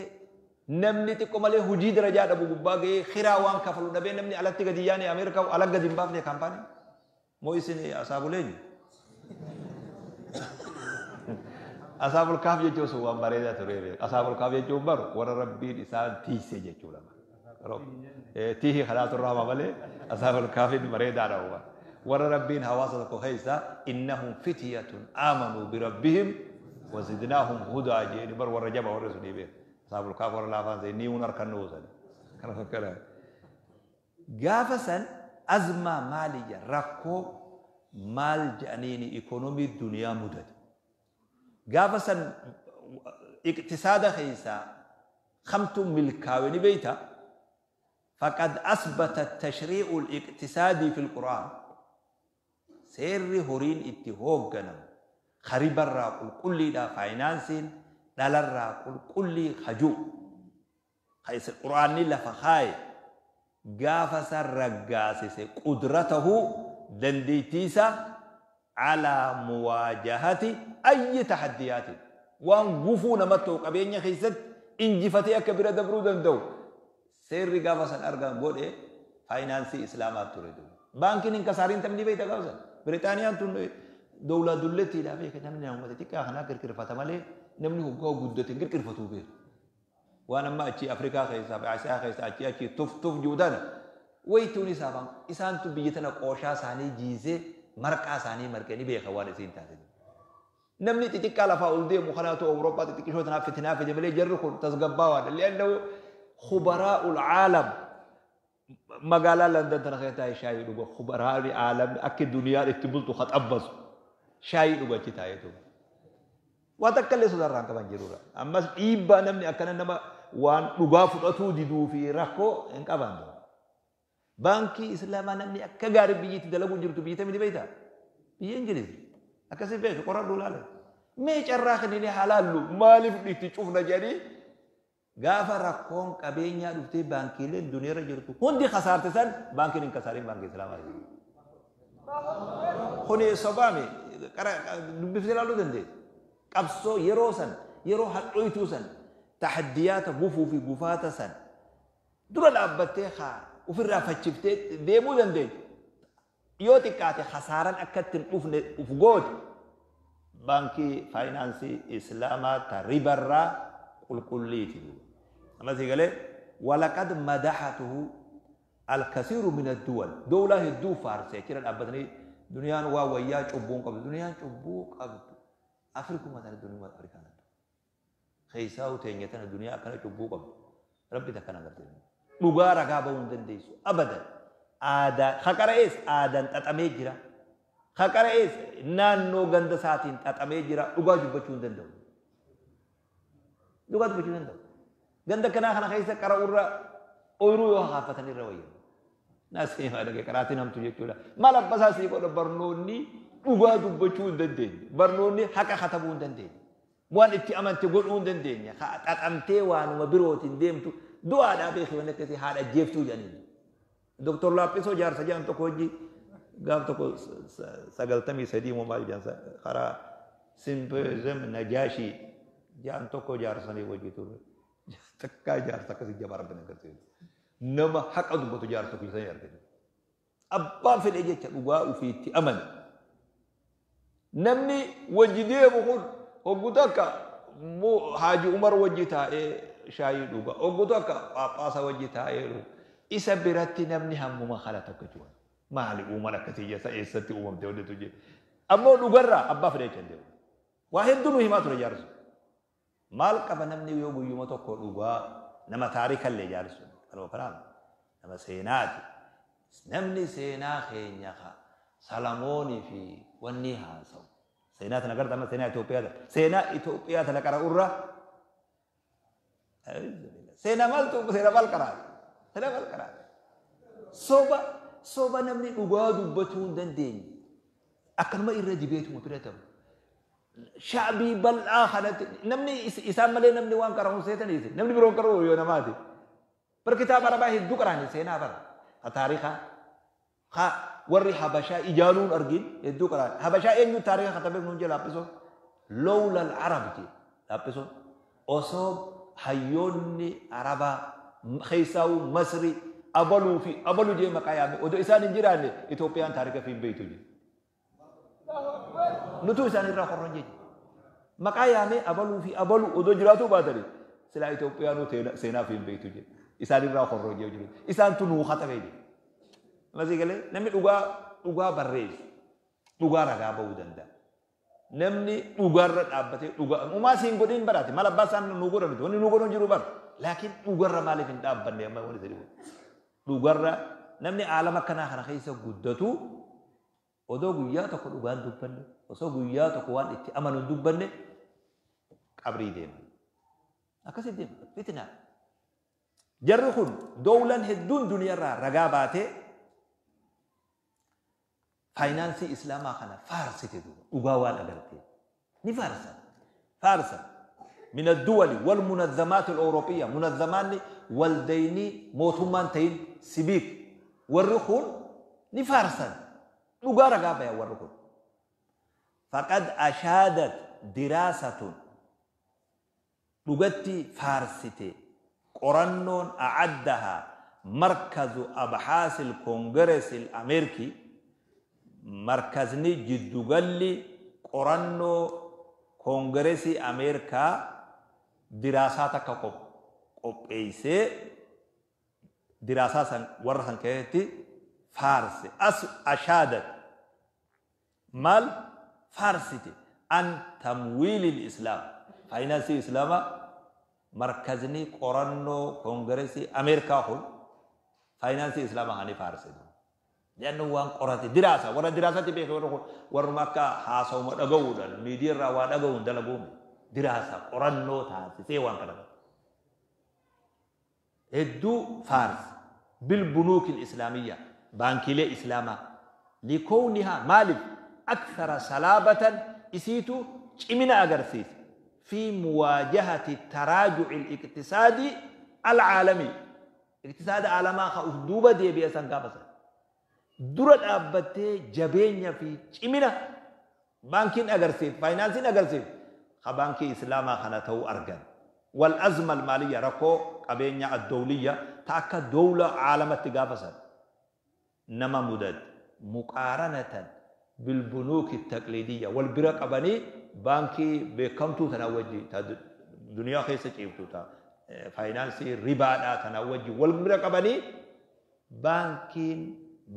namni xiqqoo malee hojii darajaa dhabu gubbaa ga'ee kiraa waan kafalu dhabee namni alatti gadi yaane Ameerikaa ala gadi hin baafne kaampaanii. Moo isin asaabuleen? Asaabul kaaf jechuun sun waan bareedaa ture. Asaabul kaaf jechuun baru warra Rabbiin isaan tiise jechuudha. Tiihi kanaatu irraa hama malee asaabul kaafin bareedaadha. Warra Rabbiin hawaasa tokko keessa innahum fityatun aamanuu birabbihim wazidnaahum hudaa jeeni bar warra jaba warra sunii beeku. Asaabul kaaf warra laafaan ta'e ni hun harkan nuusani. Kana fakkaata. Gaafa san azmaa maaliyya, rakkoo maal jedhaniini, ikonomii duniyaa mudate. Gaafa san iqtisaada keessaa kamtu milkaawe ni beeyta? فقد أثبت التشريع الاقتصادي في القرآن، seerri horiin itti hoogganamu karibarraa qulqulliidha, faayinaansiin dhalarraa qulqullii hajuu qur'aanni lafa kaaye gaafa san raggaasise qudratahu, dandeettiisa على مواجهة أي تحديات, waan gufuu namatti ta'u qabeenya keessatti injifatee akka bira dabruu danda'u seerri gaafa san argan godhe faayinaansii islaamaa ture. Baankiin hin kasaariin taphni beekta gaafa san. Biritaaniyaan tun dowlaa dullettiidha beeka, namni uummata xiqqaa kanaa kirkirfata malee namni hoggaa guddate hin kirkirfatuu beeku. Waan amma achii Afrikaa keessaa fi Asiyaa keessaa achii achii tuf tuf jiru wayituun isaaf isaantu biyya tana qooshaa isaanii jiisee marqaa isaanii marqee ni beeka waan isiin taate. Namni xixiqqaa lafaa ol deemu kanaatu Awurooppaa xixiqqishoo tanaaf fitinaa fide malee jarri kun tasgabbaawaadha. لأنه خبراء العالم. Magaalaa Landan tana keessa taa'ee shaayii dhuga. Khubaraani aalamni akka duniyaan itti bultu haxabbasu. Shaayii dhuga achi taa'ee ture. Waan takka illee sodaarraa hin qaban jirudha. Ammas dhiibbaa namni akkana nama waan dhugaa fudhatuu diduu fi rakkoo hin qaban. Baankii Islaamaa namni akka gaarii biyyitti dalaguu jirtu biyyi tamii ni beektaa? Biyya Ingiliz. Akkasii beeku qoradhuu laala. Mee carraa kanneen haa laallu maaliif itti cufna jedhanii gaafa rakkoon qabeenyaa dhuftee baankiileen duniyaarra jirtu hundi kasaarte san baankiin hin kasaarin baankii Islaamaa. Kuni sobaami dubbifnee ilaaluu dandeenya. Qabsoo yeroo san yeroo hadhoytuu san taxaddiyaata gufuu fi gufaata san dura dhaabbattee haa ofirraa fachiftee deemuu dandeenya. Yoo xiqqaate kasaaran akka itti hin dhufne uf goote baankii faayinaansii Islaamaa ta ribarraa qulqulliiti. Amma sii galee walaqad madaxatuhu alkasiiru min adduwal dowlaa hedduu faarse achirra dhaabbatanii duniyaan waa wayyaa cubbuu hin qabdu duniyaan cubbuu qabdu Afrikuma tana duniyaa Afrikaa tana keessaa'u teenya tana duniyaa akkana cubbuu qabdu rabbi takkana agartee dhugaa ragaa bahuu hin dandeessu abadan aadaa haqara'ees aadaan xaxamee jira haqara'ees naannoo ganda isaatiin xaxamee jira dhugaa dubbachuu hin danda'u. Dhugaa dubbachuu hin danda'u. Ganda kanaa kana keessa qara'urra ooyiruu yoo haaffatan irra wayya. Nasiimaa dhagee qaraatiin hamtu jechuudha. Maal abbasaa sii godha barnoonni dhugaa dubbachuu hin dandeenye. Barnoonni haqa katabuu hin dandeenye. Waan itti amante godhuu hin dandeenye. Xaxamtee waanuma birootiin deemtu du'aadhaa beekee wanni akkasii haadha ajjeeftuu jedhaniin. Doktor Laaphisoo jaarsa jedhan tokko hojii gaaf tokko 93 moo maal jedhan karaa simpoozem Najaashii jedhan tokko jaarsanii hojii turre. Takkaa jaarsa akkasii jabaa rabbi agarsiisu. Nama haqa dubbatu jaarsa tokko isanii argate. Abbaan fedhe jecha dhugaa ofiitti amane. Namni wajji deemu kun hoggu takka Haaji Umar wajji taa'ee shaayii dhuga. Hoggu takka Phaaphaasa wajji taa'ee dhuga. Isa biratti namni hammuma kana tokko jechuudha. Maali uuman akkasii jecha eessatti uumamte wanti jedhe. Ammoo dhugarraa abbaa fedhe jecha deemu. Waa hedduu nu himaa ture jaarsu. Maal qaba namni yoo guyyuma tokko dhugaa nama taarikallee jaarsu. Kanuma kanaan nama seenaati. Namni seenaa keenya ka Salamoonii fi wanni haasa'u. Seenaa tana garta amma seenaa Itoophiyaa tana. Seenaa Itoophiyaa tana qara'urra seenaa maaltu seenaa maal qaraate? Seenaa maal qaraate? Soba soba namni dhugaa dubbachuu hin dandeenye. Akkanuma irra dibeetuma filatamu. Shaabii bal'aa kanatti namni isaan malee namni waan qara'u seetaniiti. Namni biroon qara'u yoo namaati. Bar kitaaba arabaa hedduu qara'ani seenaa bara. Ha taarikaa. Ha warri Habashaa ijaanuun argin hedduu qara'ani. Habashaa eenyu taarika katabeef nuun jee laaphisoo. Lowla al-arab jee laaphisoon. Osoo hayyoonni arabaa keessaa'uu Masri abaluu fi abalu jee maqaa yaame odoo isaan hin jiraanne Itoophiyaan taarika fi hin beektu jee. Nutuu isaan irraa horron jechuudha. Maqaa yaamee abaluu fi abalu odoo jiraatuu baatanii silaa Itoophiyaanuu seenaa fi hin beektu jedhe. Isaan irraa horron jee jiru. Isaantu nuu katabee jedhe. Masii galee namni dhugaa dhugaa barreessu dhugaa ragaa ba'uu danda'a. Namni dhugaarra dhaabbatee dhugaa umaa siin godhin baraate maal abbaa isaan nuu godhan miti wanni nuu godhan jiru bara. Laakiin dhugarra maaliif hin dhaabbanne amma wanni sadii dhugarra namni aalama kanaa kana keessa guddatu odoo guyyaa tokko dhugaan dubbanne osoo guyyaa tokko waan itti amanu hin dubbanne qabrii deema. Akkasitti deema fitnaa. Jarri kun dowlan hedduun duniyaarraa ragaa baatee faayinaansii Islaamaa kana faarsite duuba dhugaa waan agartee ni faarsan faarsan. من الدول والمنظمات الأوروبية منظمات والديني موتومان تين سبيك والرخون نفارسا نقارا قابا يا والرخون فقد أشادت دراسة لغتي فارستي قرنون أعدها مركز أبحاث الكونغرس الأمريكي مركزني جدوغلي قرنو كونغرسي أمريكا دراساتك قبيسي دراسات ورثن كيتي فارس أشادت مال فارستي عن تمويل الإسلام فاينانسي إسلاما مركزني قرنو كونغرسي أمريكا هول Faayinaansii Islaamaa kan faarse. Liannu waan qorate diraasa warra diraasatti beeke warra kun warruma akka haasawuma dhaga'uudhaan miidiyaa irraa waa dhaga'uun dalaguun diraasa qorannoo taasisee waan kana hedduu faarse. Bilbunuukil islaamiyya baankiilee islaamaa likoownihaa maaliif akthara salaabatan isiitu cimina agarsiise fi muwaajahati taraajuci iqtisaadi alcaalamii iqtisaada aalamaa ka uf duuba deebi'e san gaafa san dura dhaabbattee jabeenya fi cimina baankiin agarsiif faayinaansiin agarsiif ka baankii islaamaa kana ta'uu argan. Wal azma almaaliyya rakkoo qabeenya addowliyya ta akka dowla caalamatti gaafa san nama mudate muqaaranatan bilbunuuki taqliidiyya wal bira qabanii baankii beekamtuu tana wajji ta duniyaa keessa ciiftu ta faayinaansii ribaadhaa tana wajji wal bira qabanii baankiin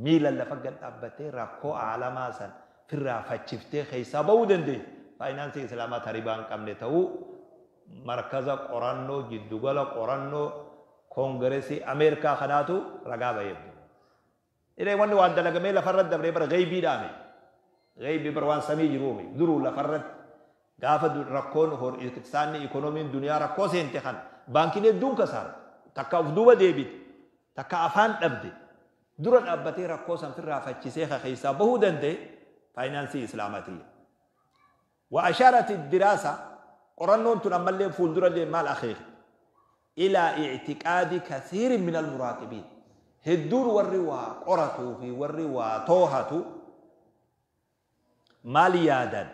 miila lafa gad dhaabbattee rakkoo aalamaa san firraa fachiftee keessaa ba'uu dandeessi. Faayinaansii islaamaa ta ribaa hin qabne ta'uu markaza qorannoo jiddugala qorannoo koongireesii Ameerikaa kanaatu ragaa ba'eef. Iree wanni waan dalagamee lafarratti dabree bara gaybii dhaame. Gaybii bara waan samii jiruumi duruu lafarratti gaafa rakkoon iqtisaanni ikoonomiin duniyaa rakkoo seente kana baankiin hedduun kasaara takka of duuba deebite takka afaan dhabde dura dhaabbatee rakkoo san firraa fachisee ka keessaa bahuu danda'e faayinaansii islaamaatii. Wa ashaarati diraasa qorannoon tun ammallee fuuldurallee maal akeeke ilaa i'tiqaadi kasiirin min almuraaqibiin hedduun warri waa qoratuu fi warri waa toohatu maal yaadan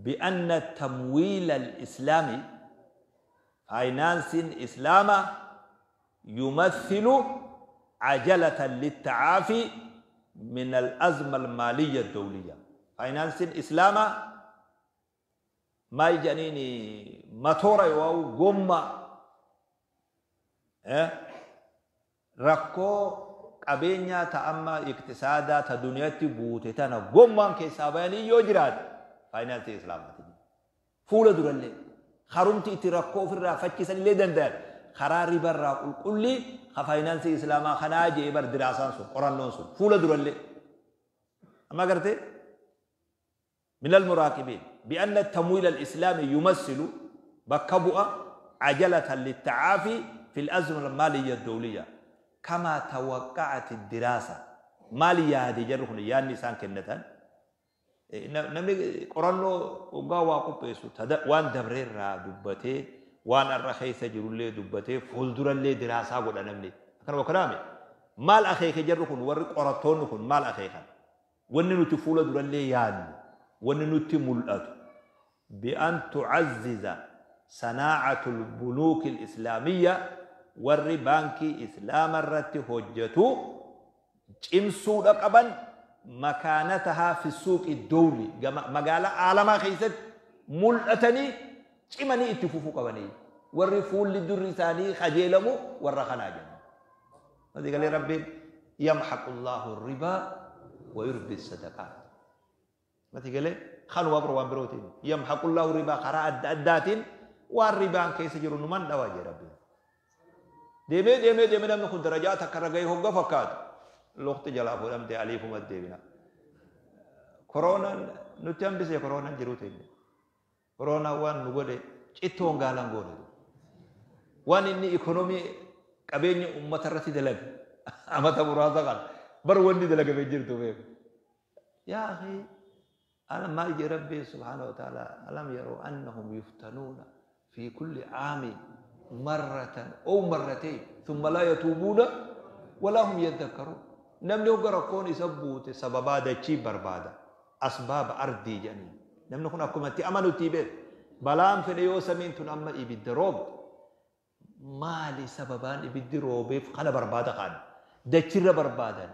bi'anna tamwiila al-islaami faayinaansiin islaama yumathilu عجلة للتعافي من الأزمة المالية الدولية. فاينانسين إسلاما ما يجانيني ماتورا يواو قمة rakkoo qabeenyaa ta amma iqtisaadaa ta duniyaatti buute tana gommaan keessaa bayanii yoo jiraate faayinaansii islaamaati. Fuula durallee harumti itti rakkoo ofirraa faccisan illee danda'an karaa ribarraa qulqullii ka faayinaansii islaamaa kanaa jee bar diraasaan sun qorannoon sun fuula durallee. Amma agartee من المراقبين بأن التمويل الإسلامي يمثل بكبؤة عجلة للتعافي في الأزمة المالية الدولية كما توقعت الدراسة. مالية هذه جرخني يا نيسان كنتان namni qorannoo waggaa waa qopheessu waan dabreerraa dubbatee waan har'a keessa jirullee dubbatee fuuldurallee diraasaa godha namni akkana wakkanaame maal akeeke jarri kun warri qorattoonni kun maal akeekan wanni nuti fuula durallee yaadnu wanni nutti mul'atu bi'an tucazziza sanaacatu lbunuuki alislaamiyya warri baankii islaama irratti hojjetu cimsuudha qaban makaanatahaa fi suuqi dowli magaalaa aalamaa keessatti mul'atanii cimanii itti fufuu qabanii warri fuulli durri isaanii kajeelamu warra kanaa jenna. Mati galee Rabbiin yamhaqu Allahu ribaa wa yurbi sadaqaat. Mati galee kanuma biroo waan birootiin yamhaqu Allahu ribaa karaa adda addaatiin waan ribaan keessa jiru numan dhawaa jee Rabbiin. Deemee deemee deemee namni kun darajaa takka irra gahee hogga fakkaatu. Lukti jalaa fuudhamtee aliifuma deebina. Koronaan nutti hambisee koronaan jiruu teenya. Koronaan waan nu godhe cittoon gaalaan goone. Waan inni ikonomii qabeenya uummata irratti dalage amata muraasa kana bar wanni dalagamee jirtu beeku. Yaa akhi alam maal jee Rabbi subhaanahu wa ta'ala alam yaroo annahum yuftanuuna fi kulli caamin marratan aw marratayn thumma laa yatuubuuna walaa hum yadhakkaruun. Namni hogga rakkoon isa buute sababaa dachii barbaada. Asbaaba ardii jedhanii. Namni kun akkuma itti amanutti beeku. Balaan fedhe yoo samiin tun amma ibidda roobde maali sababaan ibiddi roobeef kana barbaada kaan dachirra barbaadan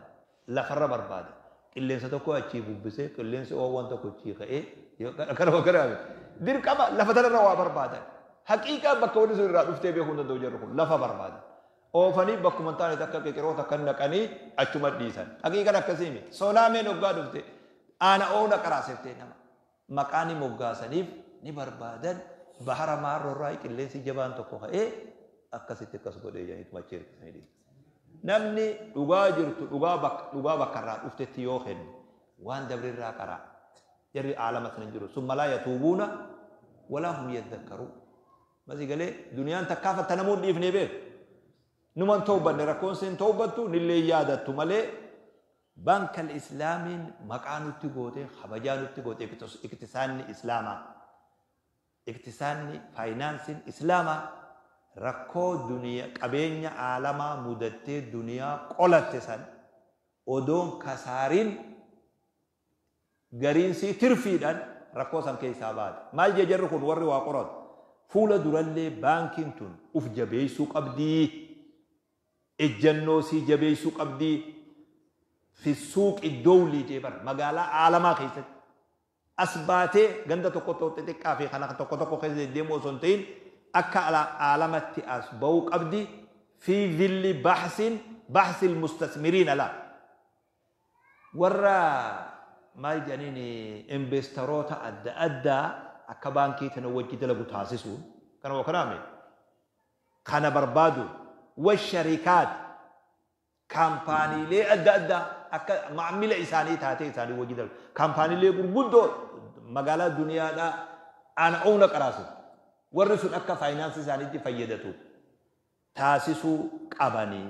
lafarra barbaadan qilleensa tokko achii bubbisee qilleensi oowwan tokko achii ka'ee akkana akkana dirqama lafa tanarra waa barbaadan haqiiqaa bakka wanni sun irraa dhuftee beekuu hin danda'u jarri kun lafa barbaadan. Oofanii bakkuma hin taane takka qeqeroota kan naqanii achuma dhiisan. Haqiiqaan akkasii miti. Soonaameen hoggaa dhufte aana oona qaraaseftee nama. Maqaa ni moggaasaniif ni barbaadan bahara maarroorraa qilleensi jabaan tokko ka'ee akkasitti akkas godhee jedhaniitu achi hirkisanii dhiisan. Namni dhugaa jirtu dhugaa bakka irraa dhuftetti yoo kenne waan dabrirraa qaraa. Jarri aalama sana hin jiru. Summa laa yatuubuuna walaa hum yadhakkaruun. Masii galee duniyaan takkaa fattanamuu hin dhiifnee beeku. Numan toobanne rakkoon sin toobattu nillee yaadattu malee baankal islaamiin maqaa nutti gootee kabajaa nutti gootee iktisaanni islaamaa. Iktisaanni faayinaansiin islaamaa rakkoo duniyaa qabeenya aalamaa mudattee duniyaa qolatte san odoon kasaariin gariinsii tirfiidhaan rakkoo san keessaa baate. Maal jee jarri kun warri waa qoratu? Fuula durallee baankiin tun uf jabeessuu qabdii. Ejjannoo sii jabeessuu qabdii. Fi suuqi dowlii jee bara magaalaa aalamaa keessatti. As baatee ganda tokko tokko xixiqqaa fi kana tokko tokko keessa deddeemuu osoo hin ta'in akka aalamatti as ba'uu qabdi. Fi dhilli baxsin baxsil mustasmiriin alaa. Warra maal jedhaniin investoroota adda addaa akka baankii tana wajji dalagu taasisuun kana waa kanaame kana barbaadu washarikaat kaampaaniilee adda addaa akka maamila isaanii taatee isaanii wajji dalagu kaampaaniilee gurguddoo magaalaa duniyaadhaa ana oona qaraasisu warri sun akka faayinaansii isaaniitti fayyadatu taasisuu qabanii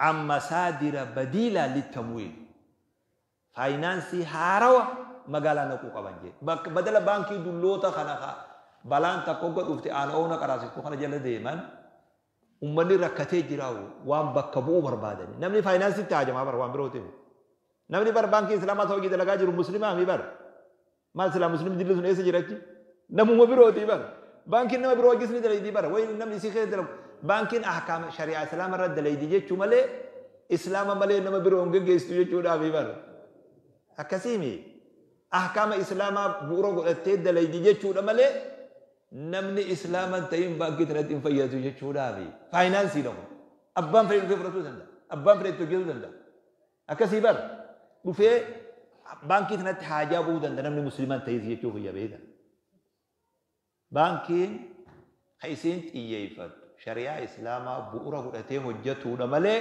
amma saadira badiilaa littamwiil faayinaansii haarawa magaalaa naquu qaban jee badala baankii dulloota kana balaan takka hogga dhufte aana oona qaraasiftu kana jala deeman ummanni rakkatee jira waan bakka bu'uu barbaadani namni faayinaansiitti haajamaa bara waan birootiif namni bar baankii islaamaa ta'uu dalagaa jiru muslimaa mi bar maal silaa muslimni dilli sun eessa jirachi namuma birootii bar baankiin nama biroo wajjis ni dalaydii bara wayi namni isii keessa dalagu baankiin ahkaama shari'aa islaama irra dalaydi jechuu malee islaama malee nama biroo hin geggeessitu jechuudhaafi bar akkasiimi ahkaama islaamaa bu'uura godhattee dalaydi jechuudha malee namni islaama hin ta'in baankii tanatti hin fayyadu jechuudhaafi faayinaansiidha kun abbaan fedhe dhufee fudhatuu danda'a abbaan fedhe itti hojjetuu danda'a akkasii bar dhufee baankii tanatti haajaa bu'uu danda'a namni musliima hin ta'is jechuuf iyya beekta. Baankiin kan isiin xiyyeeffattu shari'aa islaamaa bu'uura godhatee hojjetuudha malee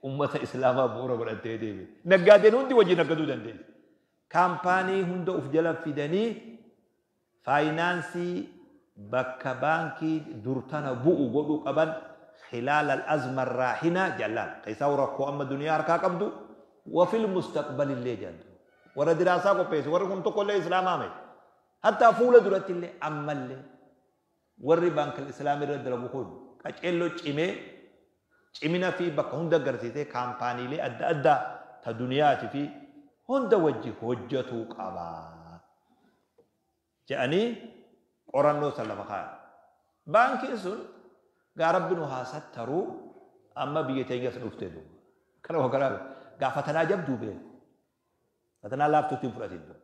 ummata islaamaa bu'uura godhatee deeme. Naggaadeen hundi wajjin naggaduu dandeessi. Kaampaanii hunda uf jala fidanii faayinaansii bakka baankii durtana bu'u godhuu qaban khilaala al-azma ar-raahina jallaan keessaa rakkoo amma duniyaa harkaa qabdu wa fil mustaqbal illee jedhu warra diraasaa qopheesse warri kun tokkollee islaamaa miti. Hatta fuula duratti illee ammallee warri baankii islaamii irra dalagu kun qaceelloo cimee cimina fi bakka hunda agarsiisee kaampaaniilee adda addaa ta duniyaatii fi hunda wajji hojjetuu qaba jedhanii qorannoo san lafa kaayan. Baankiin sun gaa rabbi nu haa sattaruu amma biyya teenyas dhuftee duuba. Kana waa gaa fatanaa jabduu beeku. Fatanaa laaftuutti hin fudhatin duuba.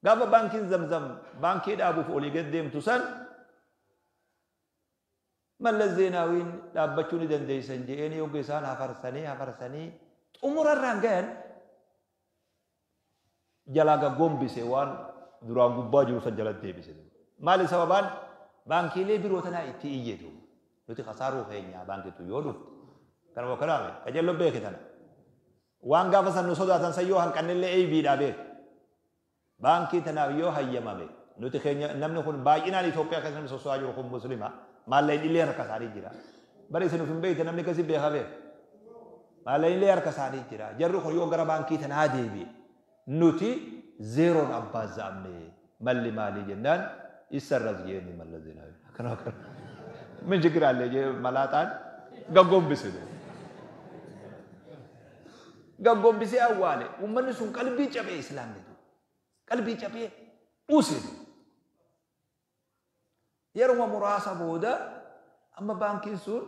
Gaafa baankiin zamzam baankii dhaabuuf olii gad deemtu san Mallas Zeenaawiin dhaabbachuu ni dandeessan je'een yogga isaan hafarsanii hafarsanii xumurarraan gahan jalaa gaggombise waan duraan gubbaa jiru san jalatti deebise. Maali sababaan baankiilee biroo tanaa itti iyyetu nuti kasaaruu keenya baankitu yoo dhufte kanuma kanaame qajeelloo beeke tana waan gaafa san nu sodaatan san yoo hanqannillee eebiidhaa beeke. Baankii tanaaf yoo hayyamame nuti keenya namni kun baay'inaan Itoophiyaa keessa namni soso'aa jiru kun muslima maallaqni illee harka isaanii jira. Bari isin of hin beekte namni akkasii beekaa beeka. Maallaqni illee harka isaanii jira. Jarri kun yoo gara baankii tanaa deebi'e nuti zeeroon abbaa za'amne malli maalii jennaan isarras jeenni malla zeenaawi. Akkana akkana. Min jigiraallee jee malaaxaan gaggombise. Gaggombisee awwaale uummanni sun qalbii cabee islaamni qalbii cabee use. Yeruma muraasa booda amma baankiin sun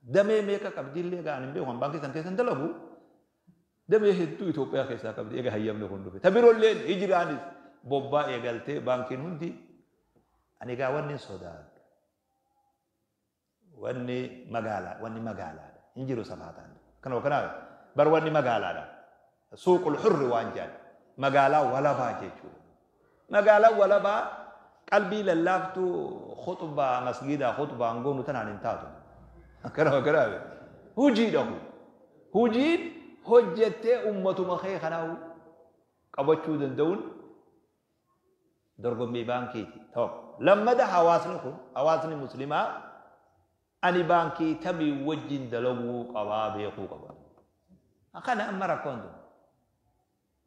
damee meeqa qabdi illee ga'an hin beeku baankii san keessa hin dalagu damee hedduu Itoophiyaa keessaa qabdi eega hayyamni kun dhufe. Ta biroolleen hijiraanis bobbaa eegaltee baankiin hundi ani egaa wanni hin sodaadhu. Wanni magaalaa wanni magaalaadha hin jiru safaataan. Kanuma kanaaf bar wanni magaalaadha. Suuqul hurri waan jedhan magaalaa walabaa jechuudha. Magaalaa walabaa qalbii lallaaftuu khutbaa masgiidaa khutbaa hangoonu tanaan hin taatu. Kanuma kanaaf Hojiidha kun. Hojiin hojjettee ummatuma kee kanaa qabachuu danda'uun dorgommii baankiiti. Tokko. Lammada hawaasni kun hawaasni muslimaa ani baankii tamii wajjin dalaguu qabaa beekuu qaba. Kana amma rakkoon tun.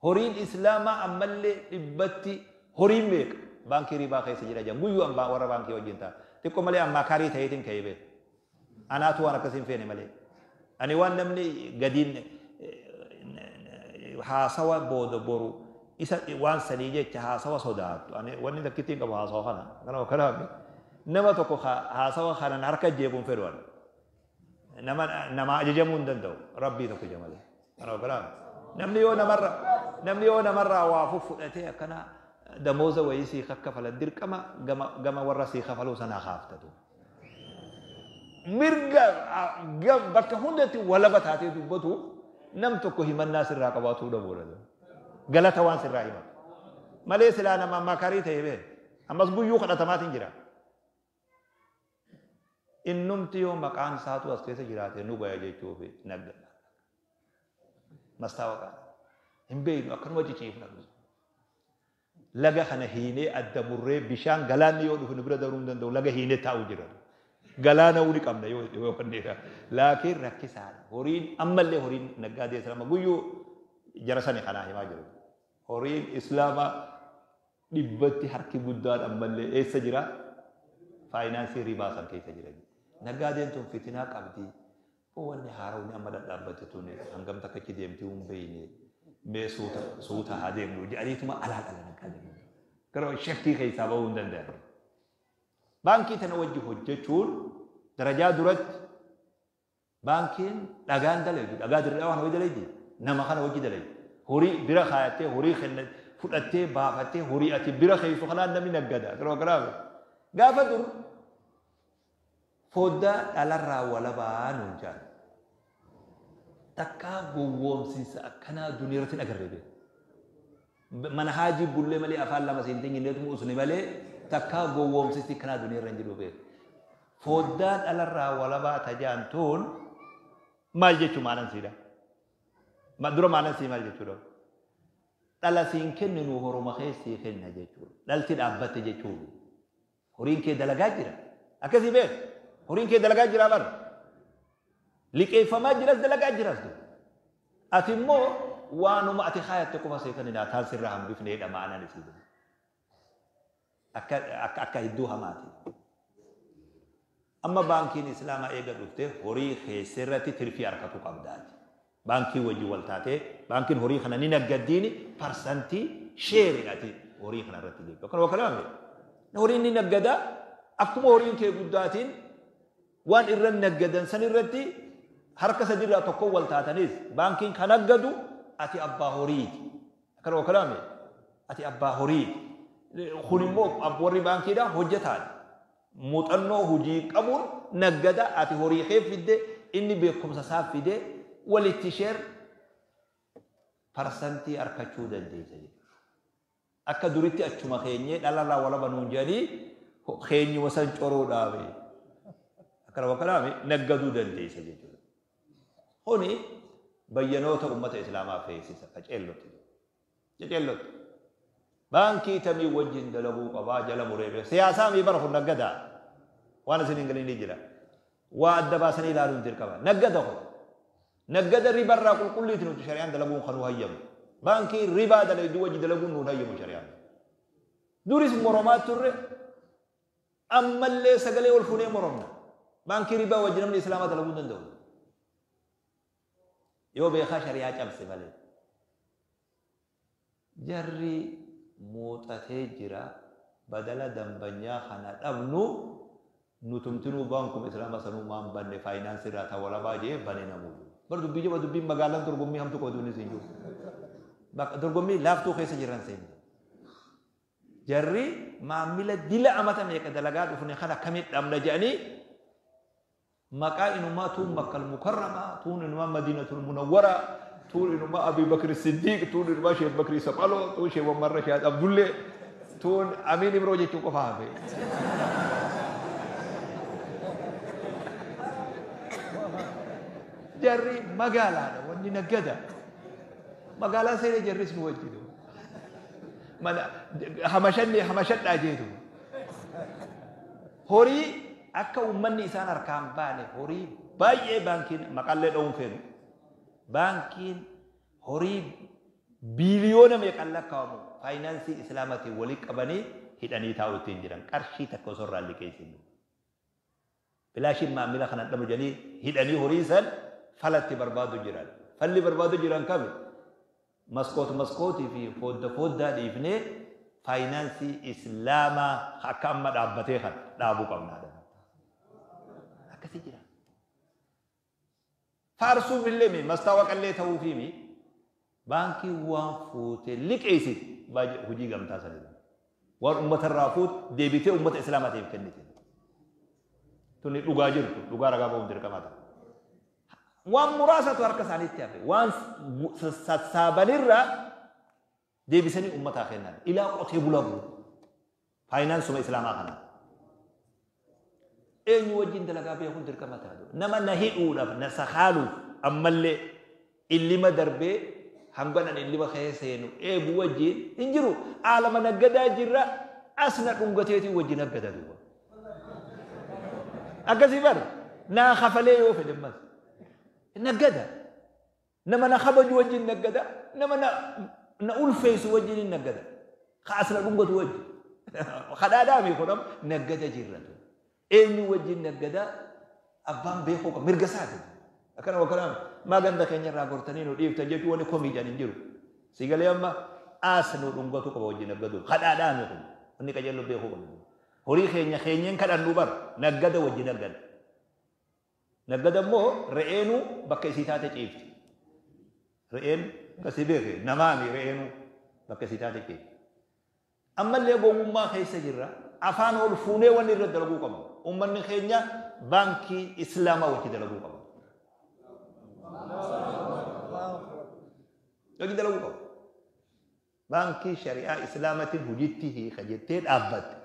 Horiin islaamaa ammallee dhibbatti horiin meeqa baankii ribaa keessa jira jedhan guyyuu amma warra baankii wajjin ta'a. Xiqqoo malee ammaa kaarii ta'eetiin ka'ee beeku. Anaatu waan akkasiin feene malee. Ani waan namni gadiin haasawa booda boru isa waan sanii jecha haasawa sodaattu. Ani wanni takkittiin qabu haasawa kana. Kana kanaaf nama tokko haasawa kanan harka jeequun fedhu ani. Nama nama ajajamuu hin danda'u. Rabbii tokko ija malee. Kana kanaaf namni yoo namarraa waa fudhatee akkana damooza wayii sii kakkafalan dirqama gama warra sii kafaluu sanaa kaaftatu. Mirga bakka hundatti walaba taatee dubbatu nam tokko himannaa sirraa qabaatuu dhabuudha. Galata waan sirraa himatu. Malee silaa nama makarii ta'e bee ammas guyyuu kadhatamaatiin jira. Innumti yoo maqaan isaatu as keessa jiraate nu gaya jechuuf nagga. Mastaawaqaa. Hin beeknu akkanuma ciciifna. Laga kana hiinee adda murree bishaan galaanni yoo dhufe nu bira dabruu hin danda'u laga hiinee taa'u jira. Galaana wuli qabna yoo fanneedha. Laakiin rakkisaadha. Horiin ammallee horiin naggaadee islaama guyyuu jara sani kanaa himaa jiru. Horiin islaamaa dhibbatti harki guddaan ammallee eessa jira? Faayinaansii ribaa san keessa jira. Naggaadeen tun fitinaa qabdi. Wanni haarawni amma dhadhaabbatte tun hangam takka achi deemti hin beekne. Mee suuta haa deemnu jedhaniituma alaa dhala naggaadeen. Gara shakkii keessaa bahuu hin danda'an. Baankii tana wajji hojjechuun darajaa duratti baankiin dhagaan dalagdu dhagaa dirree waan hojii dalagdi nama kana hojii dalagdi horii bira kaayattee horii fudhattee baafattee horii ati bira keessu kanaan namni naggada gaafa dur foddaa dhalarraa walabaa nuun jaan takkaa gowwoomsiinsa akkanaa duniyaa irratti hin agarree beeku. Mana haajii bullee malee afaan lama seenteen jinneetuma usni malee takkaa gowwoomsisti akkanaa duniyaa irra hin jiru beeku. Foddaa dhalarraa walabaa tajaan tuun maal jechuu maalan siidha? Dura maalan sii maal jechuudha? Dhala siin kenninu horuma keessii kenna jechuudha. Dhalti dhaabbatte jechuudha. Horiin kee dalagaa jira. Akkasii beeku. Horiin kee dalagaa jira bara. Liqeeffamaa jiras dalagaa jiras. Ati immoo waanuma ati kaayatte qofa seekanidha taan sirraa hambifneedha ma'anaan isii. Akka hedduu hamaati. Amma baankiin islaamaa eega dhufte horii keessa irratti tirfii harkatu qabdaati. Baankii wajjin wal taatee baankiin horii kana ni naggaddiini parsantii sheeridhaati horii kana irratti jechuudha. Akkana wakalaame. Horiin ni naggadaa akkuma horiin kee guddaatiin waan irra naggadan san irratti harka sadirraa tokko wal taatanis baankiin kan naggadu ati abbaa horiiti. Akkana wakalaame. Ati abbaa horiiti. Kun immoo warri baankiidhaa hojjetaadha. Muuxannoo hojii qabuun naggada ati horii kee fidde inni beekumsa isaa fide walitti sheer parsantii harkachuu dandeessa jechuudha. Akka duritti achuma keenyee dhalarraa walaba nuun jedhanii keenyuma san coruudhaafi akkana wakkalaame naggaduu dandeessa jechuudha. Kuni bayyanoota uummata islaamaa feesisa qaceellotti. Qaceellotti. Baankii tamii wajjin dalaguu qabaa jala muree siyaasaa mii bara kun naggadaa waan isin hin galin ni jira. Waa adda baasanii ilaaluun dirqama. Naggada kun naggada ribarraa qulqulliiti nuti shari'aan dalaguun kanuu hayyamu. Baankii ribaa dalagduu wajji dalaguun nuun hayyamu shari'aan. Duris moromaa turre ammallee sagalee ol fuunee moromna. Baankii ribaa wajji namni islaamaa dalaguu hin danda'u. Yoo beekaa shari'aa cabse malee. Jarri muuxatee jira badala dambanyaa kana dhabnu nutumtinuu baankum islaama sanuu maan banne faayinaansii irraa ta'u walabaa jee bane namuu. Bar dubbii jaba dubbiin magaalaan dorgommii hamtu qabdu innis hin jiru. Dorgommii laaftuu keessa jiran seeni. Jarri maamila dila amata meeqa dalagaa dhufne kana akkamitti dhabna jedhanii maqaa inumaa tuun Makkal Mukarramaa tuun inumaa Madiinatul Munawwaraa tuun inumaa Abii Bakri Siddiiq tuun inumaa Sheekh Bakri Saphaloo tuun Sheekh Wammarra Sheekh Abdullee tuun Amiin Ibroo jechuun qofa hafe. Jarri magaalaadha wanni naggada. Magaalaa seenee jarris nu wajjin. Mana hamashanne hamashadhaa jeetu. Horii akka uummanni isaan harkaan baane horii baay'ee baankiin maqallee dha'uun feenu. Baankiin horii biiliyoona meeqan lakkaa'amu faayinaansii islaamaatiin walii qabanii hidhanii taa'u ittiin jiran qarshii takka osoo irraa liqeessinu. Bilaashiin maamila kana dhabu jedhanii hidhanii horii san falatti barbaadu jiran. Falli barbaadu jiran kami? Maskoot maskootii fi fodda foddaa dhiifnee faayinaansii islaamaa akka amma dhaabbatee kan dhaabuu qabnaa. Akkasii jira. Faarsuuf illee mi mastaawaqallee ta'uufii mi baankii waan fuute liqeessite hojii gamtaa sanidha. Waan uummatarraa fuute deebitee uummata islaamaatiif kennite. Tuni dhugaa jirtu dhugaa ragaa ba'uun dirqama ta'a. Waan muraasatu harka isaaniitti hafe waan sassaabanirraa deebisanii uummataa kennan ilaa qotee bulaa bulu. Faayinaansuma islaamaa kana. Eenyu wajjin dalagaa beekuun dirqama ta'a. Nama na hidhuudhaaf na sakaaluuf ammallee illima darbee hanga nan illima keessa seenu eegu wajjin hin jiru. Aalama naggadaa jirra as na dhungateetii wajjin naggada duuba. Akkasii bara naa kafalee yoo fedhe mas naggada. Nama na kabaju wajjin naggada nama na ulfeessu wajjin hin naggada. Ka as na dhungatu wajjin. Kadhaadhaa mi kudham naggada jirra. Eenyu wajjin naggada abbaan beekuu qaba mirga isaati. Akkana wakkanaan maa ganda keenya irraa gortanii nu dhiiftan jechuun wanni komii jedhan hin jiru. Sigalee amma as nu dhungatu qaba wajjin naggadu. Kadhaadhaa mi kun wanni qajeellu beekuu qaba. Horii keenya keenyeen kadhannu bara naggada wajjin naggada. Naggada immoo re'eenuu bakka isii taate ciifti. Re'een akkasii beeke namaami re'eenuu bakka isii taate ciifti. Ammallee gowwummaa keessa jirra afaan ol fuunee wanni irra dalaguu qabna. Uummanni keenya baankii islaamaa wajji dalaguu qaba. Wajji dalaguu qaba. Baankii shari'aa islaamaatiin hojiitti hiika jettee dhaabbatte.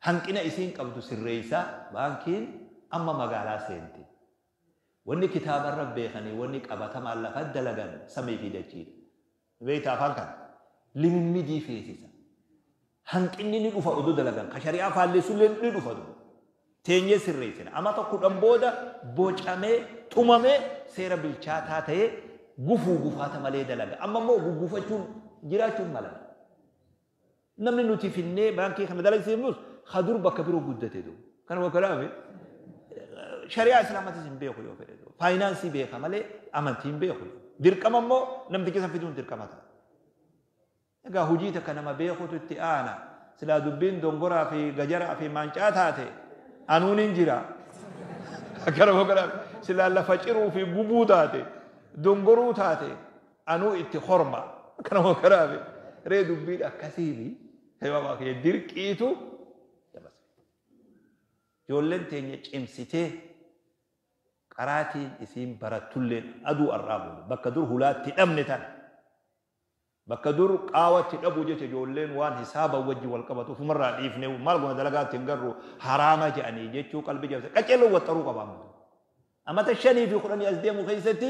Hanqina isiin qabdu sirreessaa baankiin amma magaalaa seente. Wanni kitaabarra beekanii wanni qabatamaan lafa dalagan samii fi dachiidha. Beektaa afaan kana limimmidii feesisa. Hanqinni ni dhufa oduu dalagan ka shari'aa faalleessullee ni dhufa duuba. Teenyee sirreessina. Amata 10 booda bocamee tumamee seera bilchaataa ta'ee gufuu gufaata malee dalaga. Amma immoo guggufachuun jiraachuun mala. Namni nuti finnee baankii kana dalagsiifnus hadur bakka biroo guddate duuba. Kana wakkalaame shari'aa islaamaatis hin beeku yoo fedhe duuba. Faayinaansii beeka malee amantii hin beeku. Dirqama immoo namtichi san fiduun dirqama ta'a. Egaa hojii takka nama beekutu itti aana. Silaa dubbiin dongoraa fi gajaraa fi maancaa taate anuun hin jira. Akkana wakkalaame silaa lafa ciruu fi gubuu taate dongoruu taate anuu itti horma. Akkana wakkalaame ree dubbiin akkasiifi dirqiitu ijoolleen teenya cimsitee qaraatiin isiin barattulleen aduu arraabu bakka dur hulaatti dhabne tana bakka dur qaawatti dhabu jecha ijoolleen waan hisaaba wajji wal qabatu ofumarraa dhiifne maal goona dalagaatti hin garru haraama jedhanii jechuu qalbii jabse qaceeloo waxxaruu qaba amma. Amata 5 fi 10 as deemu keessatti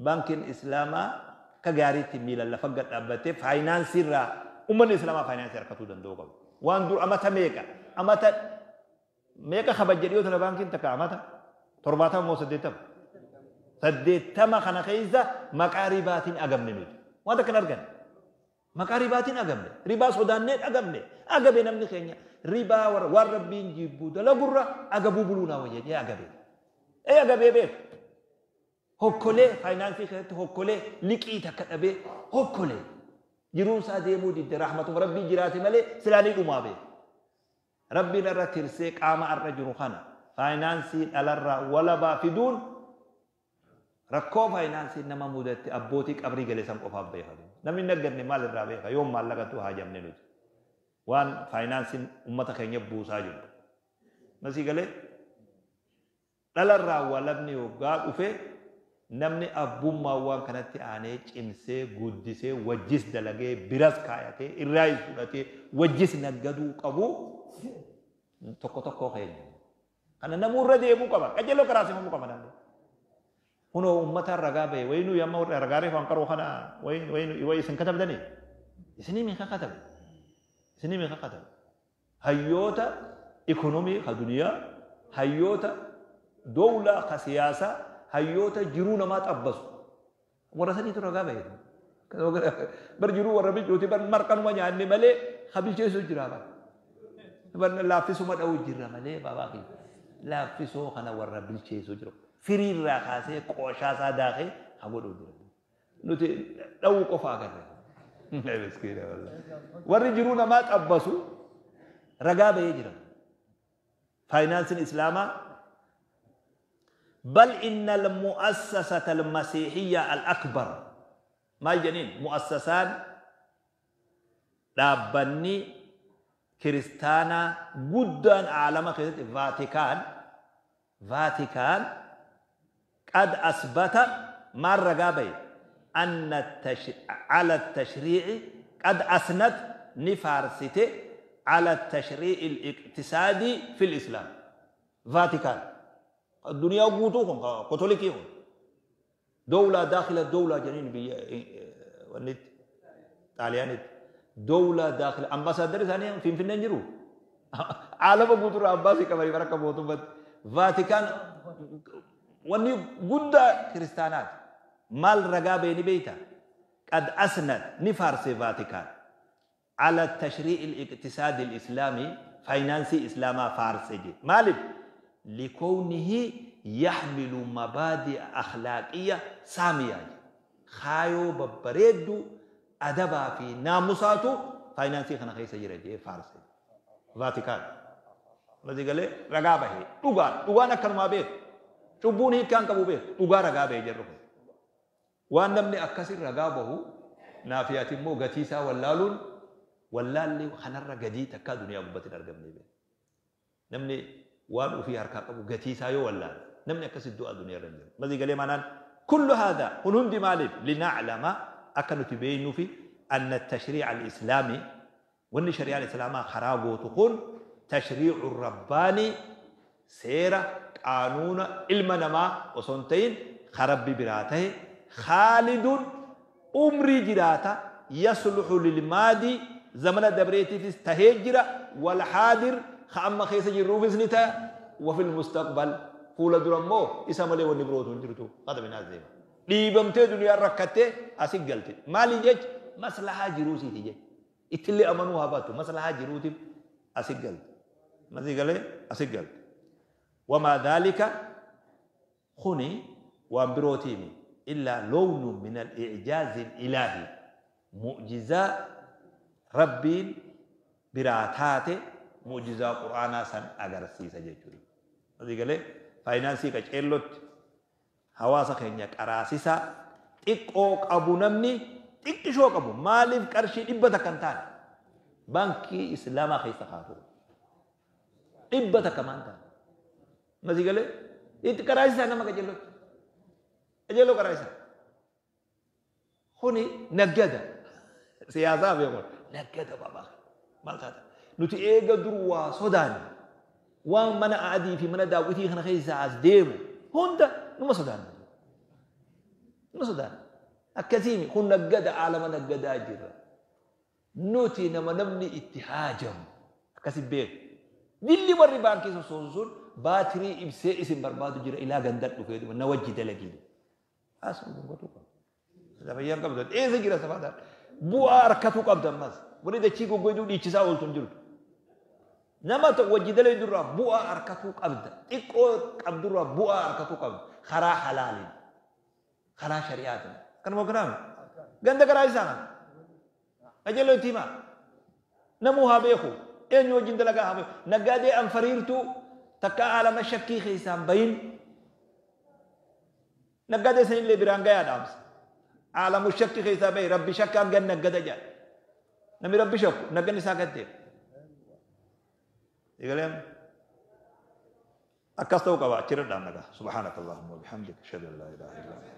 baankiin islaamaa akka gaariitti miila lafa gad dhaabbattee faayinaansii irraa uummanni islaamaa faayinaansii harkatuu danda'u qaba. Waan dur amata meeqa amata meeqa kabajje dhiyoo tana baankiin takka amata 70 moo 80 80 kana keessa maqaa ribaatiin agamne nuti waan takka hin arganne maqaa ribaatiin agamne ribaa sodaannee agamne agabe namni keenya ribaa waan rabbiin jibbuu dalagurra agabuu buluu naa wayya jee agabe ee agabee beeku hokkolee faayinaansii keessatti hokkolee liqii takka dhabee hokkolee jiruun isaa deemuu didde rahmatuma rabbii jiraate malee silaanii dhumaa beeku. Rabbiin irra tirsee qaama irra jiru kana faayinaansii dhalarraa walabaa fiduun rakkoo faayinaansii nama mudatte abbootii qabrii gale san qofaaf beeka. Namni hin nagganne maal irraa beeka yoom maallaqatu haajamne nuti. Waan faayinaansiin uummata keenya buusaa jiru. Masii galee dhalarraa walabni yoggaa dhufe namni abbummaa waan kanatti aanee cimsee guddisee wajjis dalagee biras kaayatee irraayis fudhatee wajjis naggaduu qabu tokko tokko keenya. Kana namuu irra deemuu qaba. Qajeeloo qaraasifamuu qaba namni. Kunoo uummata ragaa bahe wayinuu yamma warra ragaa reefu hanqaroo kana wayin wayin wayi isin katabdanii isinii meeqa katabe isinii meeqa katabe hayyoota ikonomii ka duniyaa hayyoota dowlaa ka siyaasaa hayyoota jiruu namaa xabbasu warra saniitu ragaa bahe bar jiruu warra bilchuuti bar marqanuma nyaanne malee ka bilcheessu jira bar bar laaffisuma dha'u jira malee baabaa kiyya laaffisoo kana warra bilcheessu jiru. Firiirraa kaasee qooshaa isaa daakee haa godhuu jira. Nuti dha'uu qofa agarre. Warri jiruu namaa xabbasu ragaa bahee jira. Faayinaansiin Islaamaa bal inna al-mu'assasata al-masiihiyya al-akbar maal jedhaniin mu'assasaan dhaabbanni kiristaanaa guddaan aalama keessatti Vaatikaan قد أثبت ما الرقابي أن على التشريع قد أسند نفارسته على التشريع الاقتصادي في الإسلام. فاتيكان الدنيا قوتوكم كاثوليكيهم دولة داخل الدولة جنين بي ونت طاليانت دولة داخل أمباسادر ثانية في فننجرو عالم قوتو أمباسي كمان بركة بوتو فاتيكان wanni guddaa kiristaanaati. Maal ragaa beeni beeyta? Qad asnad ni faarse Vaatikaan. Ala tashrii'i al-iqtisaadi al-islaamii faayinaansii islaamaa faarse je. Maaliif? Likownihi yaxmilu mabaadi'a akhlaaqiyya saamiyaa je. Kaayoo babbareedduu adabaa fi naamusaatu faayinaansii kana keessa jira jee faarse. Vaatikaan. Masii galee ragaa bahee dhugaan dhugaan akkanumaa beeku. Cubbuun hiikkaan qabu beeku dhugaa ragaa bahee jirru kun. Waan namni akkasii ragaa bahu naafiyaati immoo gatii isaa wallaaluun wallaalli kanarra gadii takkaa duniyaa gubbatti hin argamne beeku. Namni waan ofii harkaa qabu gatii isaa yoo wallaale namni akkasii du'a duniyaa irra hin jiru. Masii galee maanaan kullu haadha kun hundi maaliif linaclama akka nuti beeknuu fi anna tashriica al-islaamii wanni shari'aan islaamaa karaa gootu kun tashriicu rabbaanii seera qaanuuna ilma namaa osoo hin ta'in karabbi biraa ta'e khaalidun umrii jiraata yasluxu lilmaadii zamana dabreetiifis tahee jira walhaadir ka amma keessa jirruufis ni ta'a wafil mustaqbal fuula dura immoo isa malee wanni birootu hin jirtu qadaminaas deema. Dhiibamtee duniyaan rakkattee asi galte maali jecha maslahaa jiruusiiti jecha ittillee amanuu haa baattu maslahaa jiruutiif asi galte masii galee asi galte. وما ذلك خني وامبروتيمي إلا لون من الإعجاز الإلهي معجزة ربي براتاته معجزة قرآن سن أغرسي سجيتوري هذه قال فاينانسي كجلوت حواسا خينيا قراسيسا تيكو أبو نمني تيكشو أبو مالف كرشي إبتا كنتان بانكي إسلاما خيسا خاتو إبتا كمان تان masii galee itti qaraasisaa nama qajeellotti. Qajeelloo qaraasisaa. Kuni naggada. Siyaasaa beekon naggada baabaa. Maal taata? Nuti eega dur waa sodaanne waan mana adii fi mana daawwitii kana keessaa as deemu hunda numa sodaanne. Numa sodaanne. Akkasiimi kun naggada aalama naggadaa jirra. Nuti nama namni itti haajamu akkasi beeku. Dilli warri baankii sossoosu sun baatirii ibsee isin barbaadu jira ilaa gandan dhufee dhuma na wajji dalagii. Asuma gongotuu qaba. Safayyaan qabdu eessa jira safaadhaan. Bu'aa harkatuu qabda ammas. Warri dachii goggoyduu dhiichisaa ooltu hin jirtu. Nama wajji dalagii durraa bu'aa harkatuu qabda. Xiqqoo qabdurraa bu'aa harkatuu qabda. Karaa halaaliin. Karaa shari'aatiin. Kanuma kanaami. Ganda karaa isaa kana. Qajeeloo itti himaa. Namuu haa beeku. Eenyu wajjin dalagaa haa beeku. Naggaadee anfariirtuu takka aalama shakkii keessaan bahin naggaadee sanillee biraan gayaa dhaamsa. Aalamu shakkii keessaa bahi rabbi shakkaan gan naggada jedha. Namni rabbi shakku naggan isaa gaddee. Egaleen akkas ta'uu qaba achirra dhaam nagaa. Subhaanaka Allahumma wa bihamdika ashhadu an laa ilaaha illa anta.